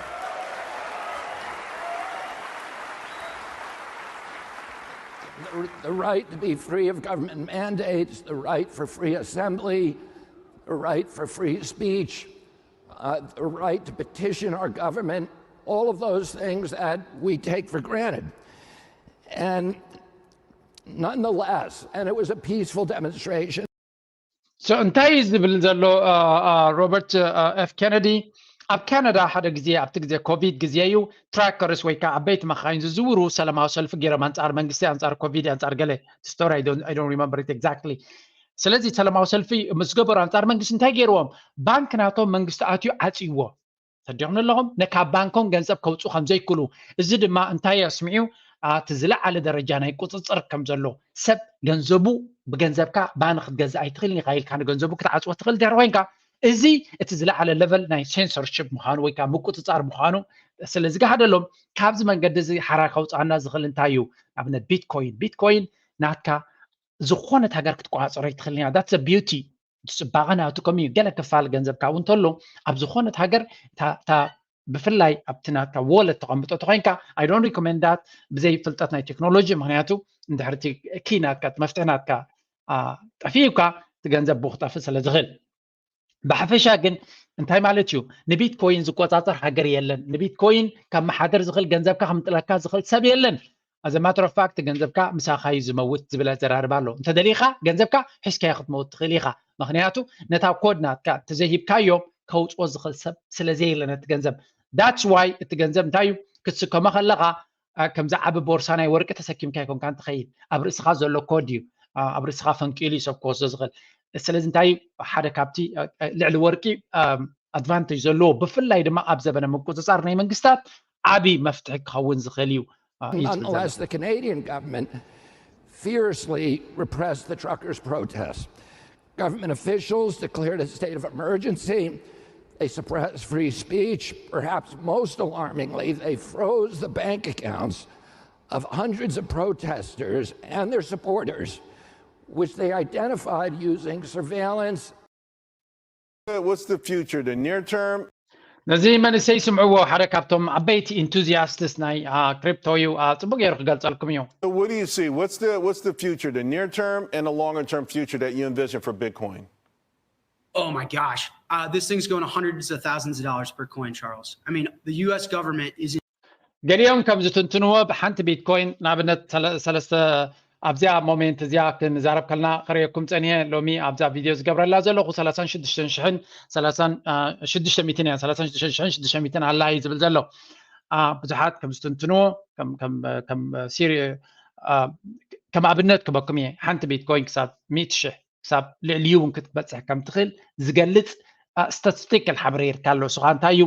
The, the right to be free of government mandates, the right for free assembly, the right for free speech, uh, the right to petition our government, all of those things that we take for granted. And nonetheless, and it was a peaceful demonstration. So እንታይ እዩ ዝብል ዘሎ ሮበርት ኤፍ ኬነዲ? ኣብ ካናዳ ሓደ ግዜ ኣብቲ ግዜ ኮቪድ ግዜ እዩ ትራከርስ ወይ ከዓ ዓበይቲ መኻይን ዝዝውሩ ሰላማዊ ሰልፊ ገይሮም ኣንፃር መንግስቲ፣ ኣንፃር ኮቪድ፣ ኣንፃር ገለ ስቶሪ፣ I don't remember it exactly። ስለዚ ሰላማዊ ሰልፊ ምስ ገበሩ ኣንፃር መንግስቲ እንታይ ገይርዎም? ባንክ ናቶም መንግስቲ ኣትዩ ዓፅይዎ። ተዲኹም ኣለኹም ነካብ ባንኮም ገንዘብ ከውፁ ከም ዘይክሉ። እዚ ድማ እንታይ ኣስሚዑ? እቲ ዝለዓለ ደረጃ ናይ ቁፅፅር ከም ዘሎ፣ ሰብ ገንዘቡ ብገንዘብካ ባኒ ክትገዝእ ኣይትኽእልን ኢኻ ኢልካ ንገንዘቡ ክትዓፅዎ ትኽእል ድሕሪ ኮይንካ፣ እዚ እቲ ዝለዓለ ለቨል ናይ ሴንሰርሽፕ ምዃኑ ወይ ከዓ ምቁፅፃር ምዃኑ ስለ ዝገሃደሎም፣ ካብዚ መንገዲ እዚ ሓራ ከውፅኣና ዝኽእል እንታይ እዩ? ንኣብነት ቢትኮይን። ቢትኮይን ናትካ ዝኾነት ሃገር ክትቆፃፀሮ ኣይትኽእልን እያ። That's the beauty። እቲ ፅባቐ ናቱ ከምኡ እዩ። ገለ ክፋል ገንዘብካ እውን እንተሎ ኣብ ዝኾነት ሃገር እታ ብፍላይ ኣብቲ ናትካ ዎለት ተቐምጦ ተኮይንካ፣ I don't recommend that ብዘይ ፍልጠት ናይ ቴክኖሎጂ። ምክንያቱ እንድሕር እቲ ኪ ናትካ፣ እቲ መፍትሒ ናትካ ጠፊኡካ፣ እቲ ገንዘብ ብኡ ክጠፍእ ስለ ዝኽእል። ብሓፈሻ ግን እንታይ ማለት እዩ? ንቢትኮይን ዝቆጻጸር ሃገር የለን። ንቢትኮይን ካብ መሓደር ዝኽእል፣ ገንዘብካ ከምጥለካ ዝኽእል ሰብ የለን። As a matter of fact፣ ገንዘብካ ምሳኻ እዩ ዝመውት ዝብል ኣዘራርባ ኣሎ። እንተደሊኻ ገንዘብካ ሒዝካዮ ክትመውት ትኽእል ኢኻ። ምኽንያቱ ነታ ኮድ ናትካ እንተዘይሂብካዮም ከውፅኦ ዝኽእል ሰብ ስለ ዘየለ ነቲ ገንዘብ። That's why እቲ ገንዘብ እንታይ እዩ? ክትስከሞ ከለኻ ከምዚ ዓቢ ቦርሳ ናይ ወርቂ ተሰኪምካ ኣይኮንካን ትኸይድ። ኣብ ርእስኻ ዘሎ ኮድ እዩ። ኣብ ርእስኻ ፈንቂሉ እዩ ሰብ ክወስዶ ዝኽእል። ስለዚ እንታይ እዩ? ሓደ ካብቲ ልዕሊ ወርቂ ኣድቫንቴጅ ዘለዎ፣ ብፍላይ ድማ ኣብ ዘበነ ምቁፅፃር ናይ መንግስታት ዓቢ መፍትሒ ክኸውን ዝኽእል እዩ። Nonetheless, the Canadian government fiercely repressed the truckers' protest. Government officials declared a state of emergency. They suppressed free speech. Perhaps most alarmingly, they froze the bank accounts of hundreds of protesters and their supporters, which they identified using surveillance. What's the future, the near term? ነዚ መንእሰይ ስምዕዎ፣ ሓደ ካብቶም ዓበይቲ ኢንቱዚያስትስ ናይ ክሪፕቶ እዩ። ጽቡቅ ገይሩ ክገልጸልኩም እዩ። What do you see? What's the what's the future, the near term and the longer term future that you envision for Bitcoin? Oh my gosh, uh, this thing's going hundreds of thousands of dollars per coin, Charles. I mean, the U S government is ገሊኦም ከም ዝትንትንዎ ብሓንቲ ቢትኮይን ንኣብነት ሰለስተ ኣብዚኣ ሞሜንት እዚኣ ክንዛረብ ከለና ከርእየኩም ጸኒሐ። ሎሚ ኣብዛ ቪድዮ ዝገብረላ ዘለኹ ሰላሳን ሽዱሽተን ሽሕን ሰላሳን ሽዱሽተ ሚእትን እያ። ሰላሳን ሽዱሽተን ሽሕን ሽዱሽተ ሚእትን ኣላ እዩ ዝብል ዘሎ። ብዙሓት ከም ዝትንትንዎ ከም ሲሪ ከም ኣብነት ክበኩም እየ። ሓንቲ ቢትኮይን ክሳብ ሚእቲ ሽሕ ክሳብ ልዕሊኡ እውን ክትበፅሕ ከም ትኽእል ዝገልፅ ስታቲስቲካል ሓበሬታ ኣሎ። ንሱ ከዓ እንታይ እዩ?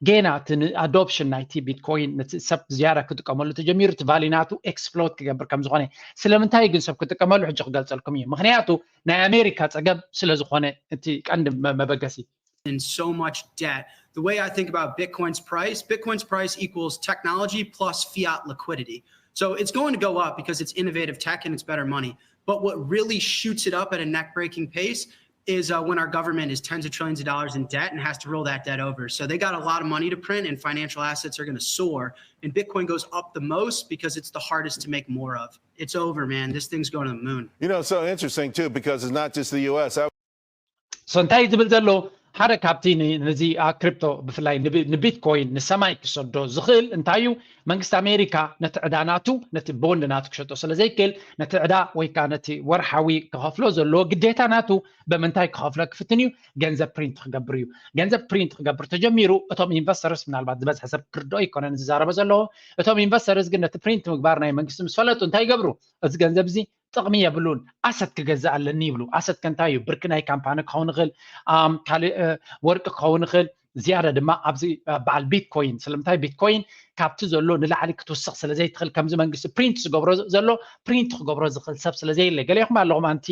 ጌና እቲ ንኣዶፕሽን ናይቲ ቢትኮይን ነቲ ሰብ ዝያዳ ክጥቀመሉ ተጀሚሩ እቲ ቫሊ ናቱ ኤክስፕሎት ክገብር ከም ዝኾነ። ስለምንታይ ግን ሰብ ክጥቀመሉ ሕጂ ክገልፀልኩም እዩ። ምክንያቱ ናይ ኣሜሪካ ፀገም ስለ ዝኾነ እቲ ቀንዲ መበገሲ። In so much debt. The way I think about Bitcoin's price, Bitcoin's price equals technology plus fiat liquidity. So it's going to go up because it's innovative tech and it's better money. But what really shoots it up at a neck breaking pace is uh, when our government is tens of trillions of dollars in debt and has to roll that debt over. So they got a lot of money to print, and financial assets are going to soar. And Bitcoin goes up the most because it's the hardest to make more of. It's over, man. This thing's going to the moon. You know, it's so interesting too, because it's not just the U S. I So እንታይ ዝብል ዘሎ ሓደ ካብቲ ነዚ ክሪፕቶ ብፍላይ ንቢትኮይን ንሰማይ ክሰዶ ዝኽእል እንታይ እዩ? መንግስቲ ኣሜሪካ ነቲ ዕዳ ናቱ ነቲ ቦንድ ናቱ ክሸጦ ስለ ዘይክእል ነቲ ዕዳ ወይ ከዓ ነቲ ወርሓዊ ክኸፍሎ ዘለዎ ግዴታ ናቱ ብምንታይ ክኸፍሎ ክፍትን እዩ? ገንዘብ ፕሪንት ክገብር እዩ። ገንዘብ ፕሪንት ክገብር ተጀሚሩ እቶም ኢንቨስተርስ ምናልባት ዝበዝሐ ሰብ ክርድኦ ይኮነን ዝዛረበ ዘለዎ እቶም ኢንቨስተርስ ግን ነቲ ፕሪንት ምግባር ናይ መንግስቲ ምስ ፈለጡ እንታይ ይገብሩ? እዚ ገንዘብ እዚ ጥቕሚ የብሉን። ኣሰት ክገዝእ ኣለኒ ይብሉ። ኣሰት ከንታይ እዩ? ብርኪ ናይ ካምፓኒ ክኸውን ይኽእል፣ ካልእ ወርቂ ክኸውን ይኽእል። ዝያዳ ድማ ኣብዚ በዓል ቢትኮይን ስለምንታይ ቢትኮይን ካብቲ ዘሎ ንላዕሊ ክትውስኽ ስለ ዘይትኽእል ከምዚ መንግስቲ ፕሪንት ዝገብሮ ዘሎ ፕሪንት ክገብሮ ዝኽእል ሰብ ስለ ዘየለ ገሌኹም ኣለኹም ኣንቲ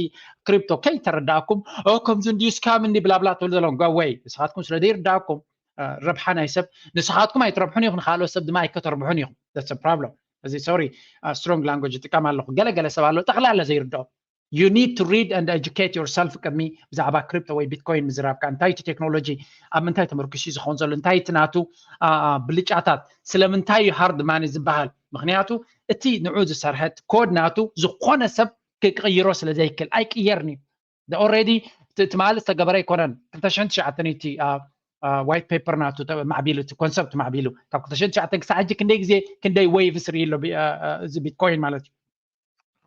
ክሪፕቶ ከይተረዳእኩም ከምዚ እንዲዩ ስካም እንዲ ብላብላ ትብል ዘለኹም ወይ ንስኻትኩም ስለ ዘይርዳእኩም ረብሓ ናይ ሰብ ንስኻትኩም ኣይትረብሑን ኢኹም ንካልኦት ሰብ ድማ ኣይከተርብሑን ኢኹም። That's a problem። እዚ ሶሪ ስትሮንግ ላንጉጅ ይጥቀም ኣለኹ። ገለገለ ሰብ ኣሎ ጠቕላላ ዘይርድኦ። You need to read and educate yourself ቅድሚ ብዛዕባ ክሪፕቶ ወይ ቢትኮይን ምዝራብካ። እንታይ እቲ ቴክኖሎጂ፣ ኣብ ምንታይ ተመርኩሲ ዝኸውን ዘሎ፣ እንታይ እቲ ናቱ ብልጫታት፣ ስለምንታይ እዩ ሃርድ ማኒ ዝበሃል? ምክንያቱ እቲ ንዑ ዝሰርሐት ኮድ ናቱ ዝኾነ ሰብ ክቅይሮ ስለ ዘይክል ኣይቅየርን እዩ። Already ትማሊ ዝተገበረ ኣይኮነን። ክልተ ሽሕን ትሽዓተን እቲ ዋይት ፔፐር ናቱ ማዕቢሉ እቲ ኮንሰፕት ማዕቢሉ ካብ ክልተ ሽሕን ትሽዓተን ክሳብ ሕጂ ክንደይ ግዜ ክንደይ ዌቭስ ርኢ ኣሎ እዚ ቢትኮይን ማለት እዩ።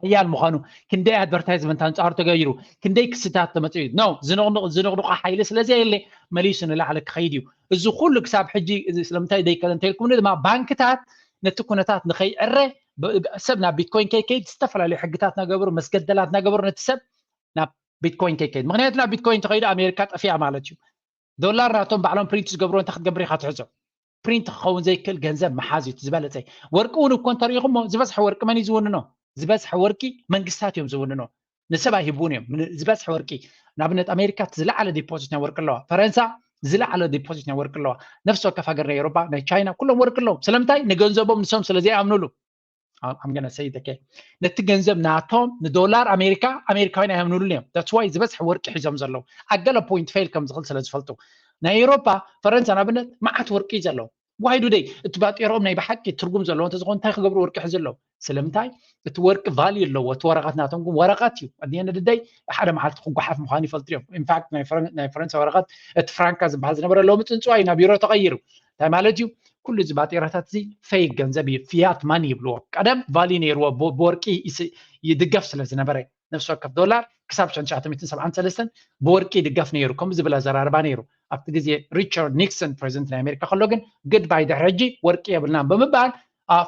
ሓያል ምዃኑ ክንደይ ኣድቨርታይዝመንት ኣንጻሩ ተገይሩ ክንደይ ክስታት ተመፅኡ ነው ዝንቕንቕ ዝንቕንቑ ሓይሊ ስለ ዘየለ መሊሱ ንላዕሊ ክኸይድ እዩ። እዚ ኩሉ ክሳብ ሕጂ እዚ ስለምንታይ ደይከደ እንተልኩምኒ ድማ ባንክታት ነቲ ኩነታት ንኸይዕረ ሰብ ናብ ቢትኮይን ከይከይድ ዝተፈላለዩ ሕግታት እናገበሩ መስገደላት እናገበሩ ነቲ ሰብ ናብ ቢትኮይን ከይከይድ። ምክንያቱ ናብ ቢትኮይን ተኸይዱ ኣሜሪካ ጠፊኣ ማለት እዩ። ዶላር ናቶም ባዕሎም ፕሪንት ዝገብርዎ እንታይ ክትገብር ኢኻ ትሕዞ? ፕሪንት ክኸውን ዘይክእል ገንዘብ ምሓዝ እዩ ዝበለፀ። ወርቂ እውን እኮ እንተሪኢኹሞ ዝበዝሐ ወርቂ መን እዩ ዝውንኖ? ዝበዝሐ ወርቂ መንግስታት እዮም ዝውንኖ። ንሰብ ኣይህብውን እዮም። ዝበዝሐ ወርቂ ንኣብነት ኣሜሪካ ዝለዓለ ዲፖዚት ናይ ወርቂ ኣለዋ። ፈረንሳ ዝለዓለ ዲፖዚት ናይ ወርቂ ኣለዋ። ነፍሲ ወከፍ ሃገር ናይ ኤሮፓ ናይ ቻይና ኩሎም ወርቂ ኣለዎም። ስለምንታይ? ንገንዘቦም ንሶም ስለ ዘይኣምኑሉ። I'm gonna say it again። ነቲ ገንዘብ ናቶም ንዶላር ኣሜሪካ ኣሜሪካውያን ኣይኣምኑሉን እዮም። That's why ዝበዝሐ ወርቂ ሒዞም ዘለዉ ኣብ ገለ ፖይንት ፌል ከም ዝኽእል ስለ ዝፈልጡ ናይ ኤሮፓ ፈረንሳ ንኣብነት መዓት ወርቂ እዩ ዘለዎም። why do they? እቲ ባጤሮም ናይ ብሓቂ ትርጉም ዘለዎ እንተዝኾን እንታይ ክገብሩ ወርቂ ሕዚ ኣለዉ? ስለምንታይ? እቲ ወርቂ value ኣለዎ። እቲ ወረቐት ናቶም ግን ወረቐት እዩ። ኣድየን ድደይ ሓደ መዓልቲ ክጓሓፍ ምዃኑ ይፈልጡ እዮም። ኢንፋክት ናይ ፈረንሳ ወረቐት እቲ ፍራንካ ዝበሃል ዝነበረ ሎሚ ፅንፅዋይ ናብ ዩሮ ተቐይሩ። እንታይ ማለት እዩ? ኩሉ እዚ ባጤራታት እዚ fake ገንዘብ እዩ። ፊያት ማኒ ይብልዎ። ቀደም value ነይርዎ፣ ብወርቂ ይድገፍ ስለ ዝነበረ ነፍሲ ወከፍ ዶላር ክሳብ ሽሕን ትሽዓተ ሚእትን ሰብዓን ሰለስተን ብወርቂ ይድገፍ ነይሩ። ከምኡ ዝብል ኣዘራርባ ነይሩ። ኣብቲ ግዜ ሪቻርድ ኒክሰን ፕሬዚደንት ናይ ኣሜሪካ ከሎ ግን ግድባይ ድሕሪ ሕጂ ወርቂ የብልናን ብምባል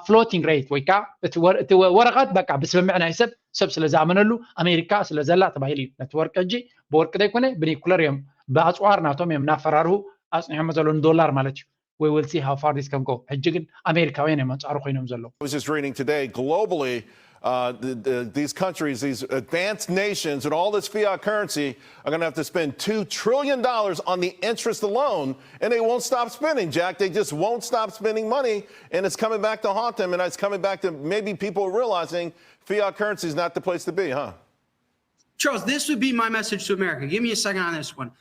floating rate ወይ ከዓ እቲ ወረቐት በቃ ብስምምዕ ናይ ሰብ ሰብ ስለ ዝኣመነሉ ኣሜሪካ ስለ ዘላ ተባሂሉ እዩ። ነቲ ወርቂ ሕጂ ብወርቂ ዘይኮነ ብኒኩለር እዮም ብኣፅዋር ናቶም እዮም እናፈራርሁ ኣፅኒሖሞ ዘለዉ ንዶላር ማለት እዩ። We will see how far this can go. ሕጂ ግን ኣሜሪካውያን እዮም ኣንፃሩ ኮይኖም ዘለዉ። I was just reading today globally, uh, the, the, these countries, these advanced nations, and all this fiat currency are going to have to spend two trillion dollars on the interest alone, and they won't stop spending, Jack. They just won't stop spending money, and it's coming back to haunt them, and it's coming back to maybe people realizing fiat currency is not the place to be, huh? Charles, this would be my message to America. Give me a second on this one.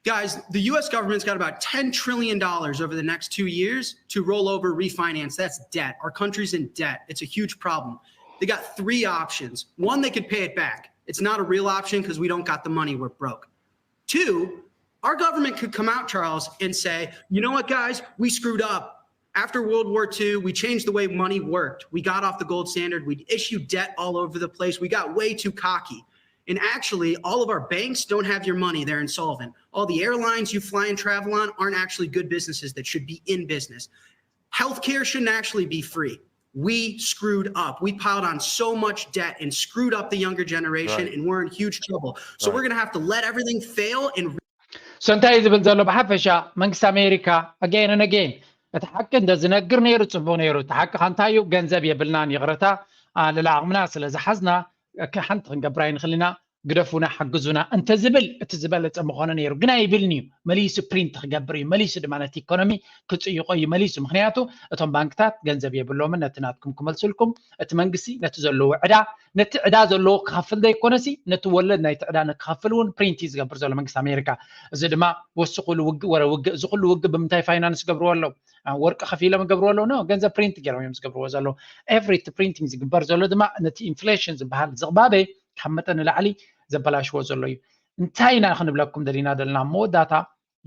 Guys, the U S government's got about ten trillion dollars over the next two years to roll over, refinance. That's debt. Our country's in debt. It's a huge problem. They got three options. One, they could pay it back. It's not a real option because we don't got the money. We're broke. Two, our government could come out, Charles, and say, you know what, guys, we screwed up. After World War Two, we changed the way money worked. We got off the gold standard. We issued debt all over the place. We got way too cocky. And actually, all of our banks don't have your money. They're insolvent. All the airlines you fly and travel on aren't actually good businesses that should be in business. Healthcare shouldn't actually be free. We screwed up. We piled on so much debt and screwed up the younger generation, right. And we're in huge trouble. So right. We're going to have to let everything fail and. So እንታይ ዝብል ዘሎ ብሓፈሻ መንግስቲ ኣሜሪካ again and again እቲ ሓቂ እንተ ዝነግር ነይሩ ጽቡቅ ነይሩ። እቲ ሓቂ ከ እንታይ እዩ? ገንዘብ የብልናን፣ ይቕረታ፣ ልዕሊ ዓቕምና ስለ ዝሓዝና ሓንቲ ክንገብር ኣይንኽእልን ኢና፣ ግደፉና፣ ሓግዙና እንተ ዝብል እቲ ዝበለጸ ምኾነ ነይሩ። ግን ኣይብልን እዩ። መሊሱ ፕሪንት ክገብር እዩ። መሊሱ ድማ ነቲ ኢኮኖሚ ክጽይቆ እዩ መሊሱ። ምኽንያቱ እቶም ባንክታት ገንዘብ የብሎምን ነቲ ናትኩም ክመልስልኩም። እቲ መንግስቲ ነቲ ዘለዎ ዕዳ፣ ነቲ ዕዳ ዘለዎ ክኸፍል ዘይኮነሲ ነቲ ወለድ ናይቲ ዕዳ ንክኸፍል እውን ፕሪንት እዩ ዝገብር ዘሎ መንግስቲ ኣሜሪካ። እዚ ድማ ወሲ ኩሉ ውግእ ወረ ውግእ፣ እዚ ኩሉ ውግእ ብምንታይ ፋይናንስ ገብርዎ ኣለዉ? ወርቂ ከፊሎም ይገብርዎ ኣለዉ? ኖ፣ ገንዘብ ፕሪንት ገይሮም እዮም ዝገብርዎ ዘለዉ። ኤቭሪ እቲ ፕሪንቲንግ ዝግበር ዘሎ ድማ ነቲ ኢንፍሌሽን ዝበሃል ዝቕባበ ካብ መጠን ንላዕሊ ዘበላሽዎ ዘሎ እዩ። እንታይ ኢና ክንብለኩም ደሊና ደለና መወዳእታ?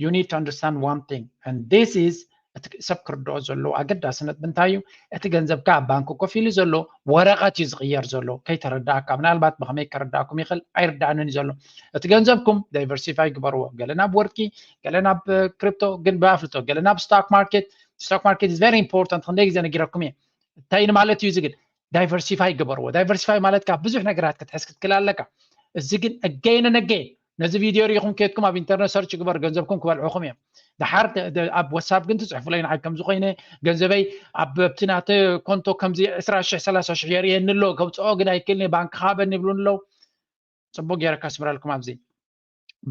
You need to understand one thing and this is እቲ ሰብ ክርድኦ ዘለዎ ኣገዳሲ ነጥቢ እንታይ እዩ? እቲ ገንዘብካ ኣብ ባንክ ኮፍ ኢሉ ዘሎ ወረቐት እዩ ዝቕየር ዘሎ። ከይተረዳእካ ምናልባት ብኸመይ ከረዳእኩም ይኽእል ኣይርዳእንን እዩ ዘሎ። እቲ ገንዘብኩም ዳይቨርሲፋይ ግበርዎ። ገለ ናብ ወርቂ፣ ገለ ናብ ክሪፕቶ፣ ግን ብኣፍልጦ ገለ ናብ ስቶክ ማርኬት። ስቶክ ማርኬት is very important። ክንደይ ግዜ ነጊረኩም እየ እንታይ ማለት እዩ እዚ ግን ዳይቨርሲፋይ ግበርዎ። ዳይቨርሲፋይ ማለት ካብ ብዙሕ ነገራት ክትሕዝ ክትክል ኣለካ። እዚ ግን again and again ነዚ ቪድዮ ርኢኹም ከድኩም ኣብ ኢንተርነት ሰርች ግበር ገንዘብኩም ክበልዑኹም እዮም። ድሓር ኣብ ዋትሳፕ ግን ትፅሕፉለይ ንዓይ ከምዚ ኮይነ ገንዘበይ ኣብቲ ናተ ኮንቶ ከምዚ ዕስራ ሽሕ ሰላሳ ሽሕ የርእየኒ ኣሎ ከውፅኦ ግን ኣይክእልን ባንክ ሃበኒ ይብሉን ኣለዉ። ፅቡቅ ገይረ ከስምረልኩም ኣብዚ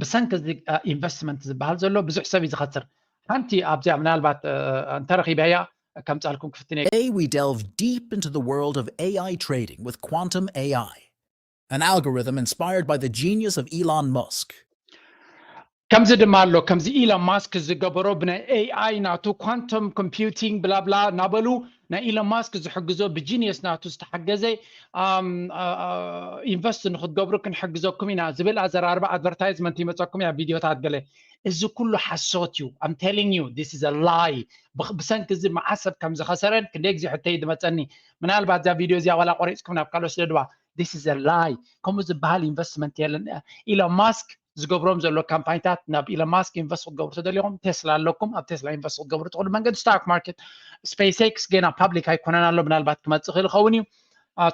ብሰንኪ እዚ ኢንቨስትመንት ዝበሃል ዘሎ ብዙሕ ሰብ እዩ ዝኸስር። ሓንቲ ኣብዚኣ ምናልባት እንተረኺበያ ከምፃልኩም ክፍትን እየ። Today we delve deep into the world of A I trading with Quantum A I, an algorithm inspired by the genius of Elon Musk. ከምዚ ድማ ኣሎ ከምዚ ኢሎን ማስክ ዝገበሮ ብናይ ኤኣይ ናቱ ኳንቶም ኮምፒውቲንግ ብላብላ እናበሉ ናይ ኢሎን ማስክ ዝሕግዞ ብጂኒየስ ናቱ ዝተሓገዘ ኢንቨስት ንክትገብሩ ክንሕግዘኩም ኢና ዝብል ኣዘራርባ ኣድቨርታይዝመንት ይመፀኩም እያ ቪዲዮታት ገለ እዚ ኩሉ ሓሶት እዩ I'm telling you this is a lie ብሰንኪ እዚ መዓት ሰብ ከም ዝኸሰረን ክንደይ ግዜ ሕቶይ ዝመፀኒ ምናልባት እዛ ቪዲዮ እዚኣ ዋላ ቆሪፅኩም ናብ ካልኦት ስደድዋ this is a lie ከምኡ ዝበሃል ኢንቨስትመንት የለን ኢሎን ማስክ ዝገብሮም ዘሎ ካምፓኒታት ናብ ኢሎን ማስክ ኢንቨስት ክትገብሩ ተደሊኹም ቴስላ ኣለኩም ኣብ ቴስላ ኢንቨስት ክትገብሩ ትኽእሉ መንገዲ ስታክ ማርኬት ስፔስ ኤክስ ገና ፓብሊክ ኣይኮነን ኣሎ ምናልባት ክመፅእ ክእል ይኸውን እዩ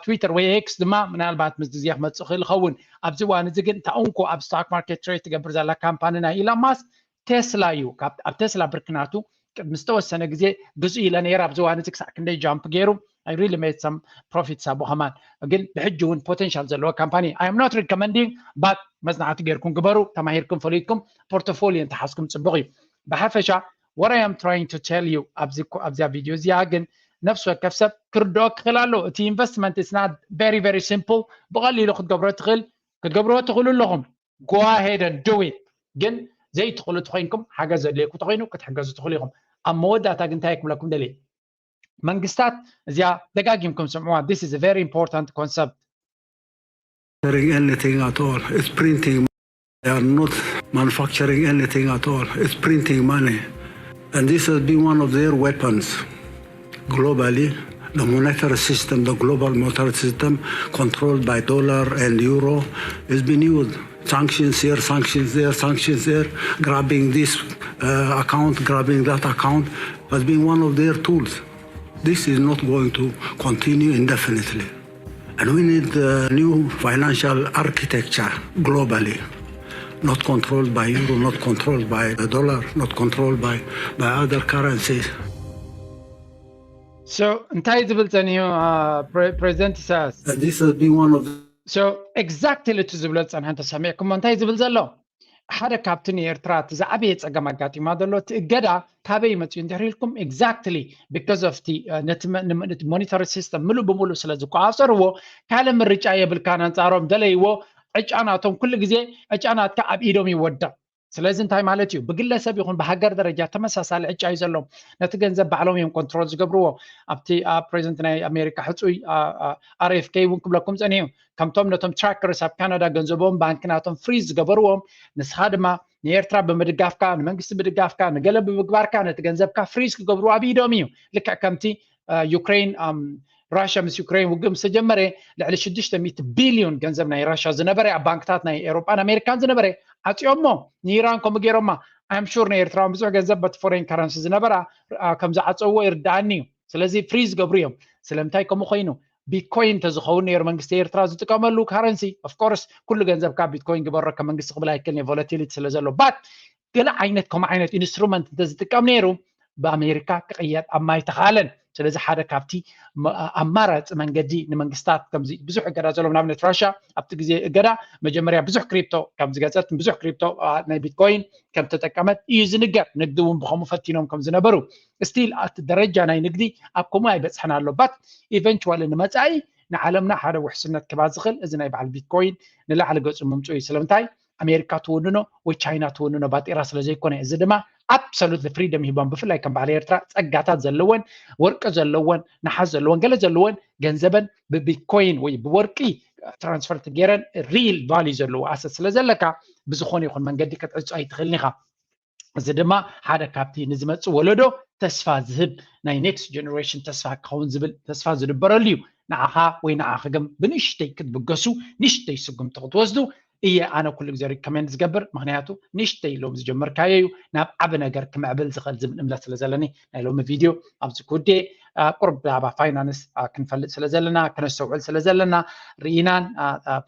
ትዊተር ወይ ኤክስ ድማ ምናልባት ምስ ግዜ ክመፅእ ክእል ይኸውን ኣብዚ እዋን እዚ ግን እታ እንኮ ኣብ ስታክ ማርኬት ትሬድ ትገብር ዘላ ካምፓኒ ናይ ኢሎን ማስክ ቴስላ እዩ ኣብ ቴስላ ብርክናቱ ቅድሚ ዝተወሰነ ግዜ ግዙ ኢለ ነይረ ኣብዚ እዋን እዚ ክሳዕ ክንደይ ጃምፕ ገይሩ I really made some profits ኣብኡ ከማን ግን ብሕጂ እውን ፖቴንሻል ዘለዎ ካምፓኒ I am not recommending but መፅናዕቲ ገይርኩም ግበሩ ተማሂርኩም ፈሊጥኩም ፖርቶፎሊዮ እንተሓዝኩም ፅቡቅ እዩ ብሓፈሻ what I am trying to tell you ኣብዚኣ ቪድዮ እዚኣ ግን ነፍሲ ወከፍ ሰብ ክርድኦ ክኽእል ኣለዎ እቲ ኢንቨስትመንት is not very very simple ብቐሊሉ ክትገብሮ ትኽእል ክትገብርዎ ትኽእሉ ኣለኹም go ahead and do it ግን ዘይትኽእሉ ተኮይንኩም ሓገዝ ዘድልየኩም ተኮይኑ ክትሕገዙ ትኽእሉ ኢኹም ኣብ መወዳእታ ግን እንታይ ክብለኩም ደልየ? መንግስታት እዚኣ ደጋጊምኩም ስምዕዋ። This is a very important concept. Doing anything at all. It's printing. They are not manufacturing anything at all. It's printing money. And this has been one of their weapons globally. The monetary system, the global monetary system, controlled by dollar and euro, has been used. Sanctions here, sanctions there, sanctions there, grabbing this uh, account, grabbing that account, has been one of their tools. This is not going to continue indefinitely. And we need a new financial architecture globally, not controlled by euro, not controlled by the dollar, not controlled by, by other currencies. So እንታይ ዝብል ጸኒሑ ፕሬዚደንት ኢሳያስ? And this has been one of So exactly እቲ ዝብሎ ዝጸንሐ እንተሰሚዕኩሞ እንታይ ዝብል ዘሎ? ሓደ ካብቲ ንኤርትራ እቲ ዝዓበየ ጸገም ኣጋጢማ ዘሎ እቲ እገዳ ካበይ መጽኡ እንድሕር ኢልኩም? Exactly because of the ነቲ monetary system ምሉእ ብምሉእ ስለ ዝቆጻጸርዎ ካልእ ምርጫ የብልካን። ኣንጻሮም ደለይዎ ዕጫ ናቶም ኩሉ ግዜ ዕጫ ናትካ ኣብ ኢዶም ይወድቕ። ስለዚ እንታይ ማለት እዩ? ብግለሰብ ይኹን ብሃገር ደረጃ ተመሳሳሊ ዕጫ እዩ ዘለዎም። ነቲ ገንዘብ ባዕሎም እዮም ኮንትሮል ዝገብርዎ። ኣብቲ ፕሬዚደንት ናይ ኣሜሪካ ሕፁይ ኣር ኤፍ ኬ እውን ክብለኩም ፀኒሑ፣ ከምቶም ነቶም ትራከርስ ኣብ ካናዳ ገንዘቦም ባንክ ናቶም ፍሪዝ ዝገበርዎም፣ ንስኻ ድማ ንኤርትራ ብምድጋፍካ፣ ንመንግስቲ ምድጋፍካ፣ ንገለ ብምግባርካ ነቲ ገንዘብካ ፍሪዝ ክገብርዎ ኣብ ኢዶም እዩ። ልክዕ ከምቲ ዩክሬን ራሽያ ምስ ዩክሬን ውግእ ምስ ተጀመረ ልዕሊ ሽዱሽተ ሚእቲ ቢልዮን ገንዘብ ናይ ራሽያ ዝነበረ ኣብ ባንክታት ናይ ኤውሮጳን ኣሜሪካን ዝነበረ ዓፅዮሞ፣ ንኢራን ከምኡ ገይሮማ። I'm sure ንኤርትራውን ብዙሕ ገንዘብ በቲ ፎሬን ካረንሲ ዝነበራ ከም ዝዓፀውዎ ይርድኣኒ እዩ። ስለዚ ፍሪዝ ገብሩ እዮም። ስለምንታይ ከምኡ ኮይኑ? ቢትኮይን እንተዝኸውን ነይሩ መንግስቲ ኤርትራ ዝጥቀመሉ ካረንሲ፣ of course ኩሉ ገንዘብካ ቢትኮይን ግበሮ ከም መንግስቲ ክብል ኣይክእልን እዩ፣ ቮለቲሊቲ ስለ ዘሎ። But ገለ ዓይነት ከምኡ ዓይነት ኢንስትሩመንት እንተዝጥቀም ነይሩ ብኣሜሪካ ክቕየር ኣብ ማይ ተኻለን። ስለዚ ሓደ ካብቲ ኣማራፂ መንገዲ ንመንግስታት ከምዚ ብዙሕ እገዳ ዘለዎም ንኣብነት ራሽያ ኣብቲ ግዜ እገዳ መጀመርያ ብዙሕ ክሪፕቶ ከም ዝገፀት ብዙሕ ክሪፕቶ ናይ ቢትኮይን ከም ተጠቀመት እዩ ዝንገር። ንግዲ እውን ብከምኡ ፈቲኖም ከም ዝነበሩ ስቲል ኣቲ ደረጃ ናይ ንግዲ ኣብ ከምኡ ኣይበፅሐን ኣሎ። But ኢቨንቹዋሊ ንመፃኢ ንዓለምና ሓደ ውሕስነት ክባ ዝኽእል እዚ ናይ በዓል ቢትኮይን ንላዕሊ ገፁ ምምፁ እዩ። ስለምንታይ ኣሜሪካ ትውንኖ ወይ ቻይና ትውንኖ ባጤራ ስለ ዘይኮነ፣ እዚ ድማ ኣብሶሉትሊ ፍሪደም ሂቦም ብፍላይ ከም በዓል ኤርትራ ጸጋታት ዘለወን ወርቂ ዘለወን ነሓስ ዘለወን ገለ ዘለወን ገንዘበን ብቢትኮይን ወይ ብወርቂ ትራንስፈር ገይረን ሪል ቫልዩ ዘለዎ ኣሰት ስለ ዘለካ ብዝኾነ ይኹን መንገዲ ክትዕጾ ኣይትኽእልን ኢኻ። እዚ ድማ ሓደ ካብቲ ንዝመጽእ ወለዶ ተስፋ ዝህብ ናይ ኔክስት ጀነሬሽን ተስፋ ክኸውን ዝብል ተስፋ ዝድበረሉ እዩ። ንዓኻ ወይ ንዓኺ ግን ብንእሽተይ ክትብገሱ ንእሽተይ ስጉምቲ ክትወስዱ እየ ኣነ ኩሉ ግዜ ሪኮሜንድ ዝገብር። ምክንያቱ ንእሽተይ ሎም ዝጀመርካዮ እዩ ናብ ዓቢ ነገር ክምዕብል ዝኽእል ዝብል እምነት ስለ ዘለኒ ናይ ሎሚ ቪድዮ ኣብዚ ክውድእ። ቁርብ ብዛዕባ ፋይናንስ ክንፈልጥ ስለ ዘለና ክነስተውዕል ስለ ዘለና ርኢናን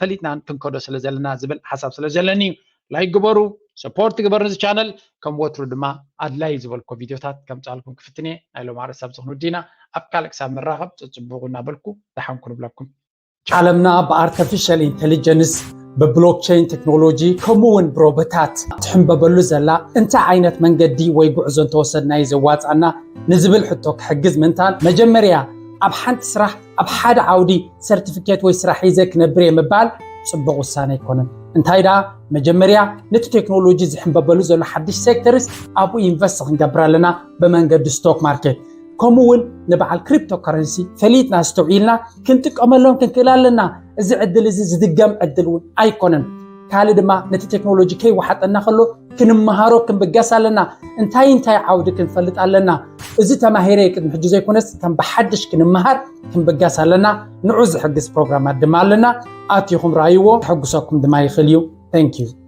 ፈሊጥናን ክንከዶ ስለ ዘለና ዝብል ሓሳብ ስለ ዘለኒ እዩ። ላይክ ግበሩ፣ ሰፖርት ግበር ነዚ ቻነል። ከም ወትሩ ድማ ኣድላይ ዝበልኮ ቪድዮታት ከምፃልኩም ክፍትን እየ። ናይ ሎም ኣርእስቲ ኣብዚ ክንውድእ ኢና። ኣብ ካልእ ክሳብ ንራኸብ ፅፅቡቁ እናበልኩ ደሓንኩ ንብለኩም። ዓለምና ብኣርተፊሻል ኢንቴሊጀንስ ብብሎክቸይን ቴክኖሎጂ ከምኡ እውን ብሮቦታት ትሕንበበሉ ዘላ እንታይ ዓይነት መንገዲ ወይ ጉዕዞ እንተወሰድና እዩ ዘዋፃና ንዝብል ሕቶ ክሕግዝ ምንታን መጀመርያ ኣብ ሓንቲ ስራሕ ኣብ ሓደ ዓውዲ ሰርቲፊኬት ወይ ስራሕ ሒዘ ክነብር እየ ምባል ፅቡቕ ውሳነ ኣይኮነን። እንታይ ደኣ መጀመርያ ነቲ ቴክኖሎጂ ዝሕንበበሉ ዘሎ ሓድሽ ሴክተርስ ኣብኡ ኢንቨስት ክንገብር ኣለና ብመንገዲ ስቶክ ማርኬት ከምኡ እውን ንበዓል ክሪፕቶ ከረንሲ ፈሊጥና ኣስተውዒልና ክንጥቀመሎም ክንክእል ኣለና። እዚ ዕድል እዚ ዝድገም ዕድል እውን ኣይኮነን። ካልእ ድማ ነቲ ቴክኖሎጂ ከይወሓጠና ከሎ ክንመሃሮ ክንብገስ ኣለና። እንታይ እንታይ ዓውዲ ክንፈልጥ ኣለና። እዚ ተማሂረ ቅድሚ ሕጂ ዘይኮነስ ከም ብሓድሽ ክንመሃር ክንብገስ ኣለና። ንዑ ዝሕግዝ ፕሮግራማት ድማ ኣለና። ኣቲኹም ረኣይዎ። ከሐጉሰኩም ድማ ይኽእል እዩ። Thank you።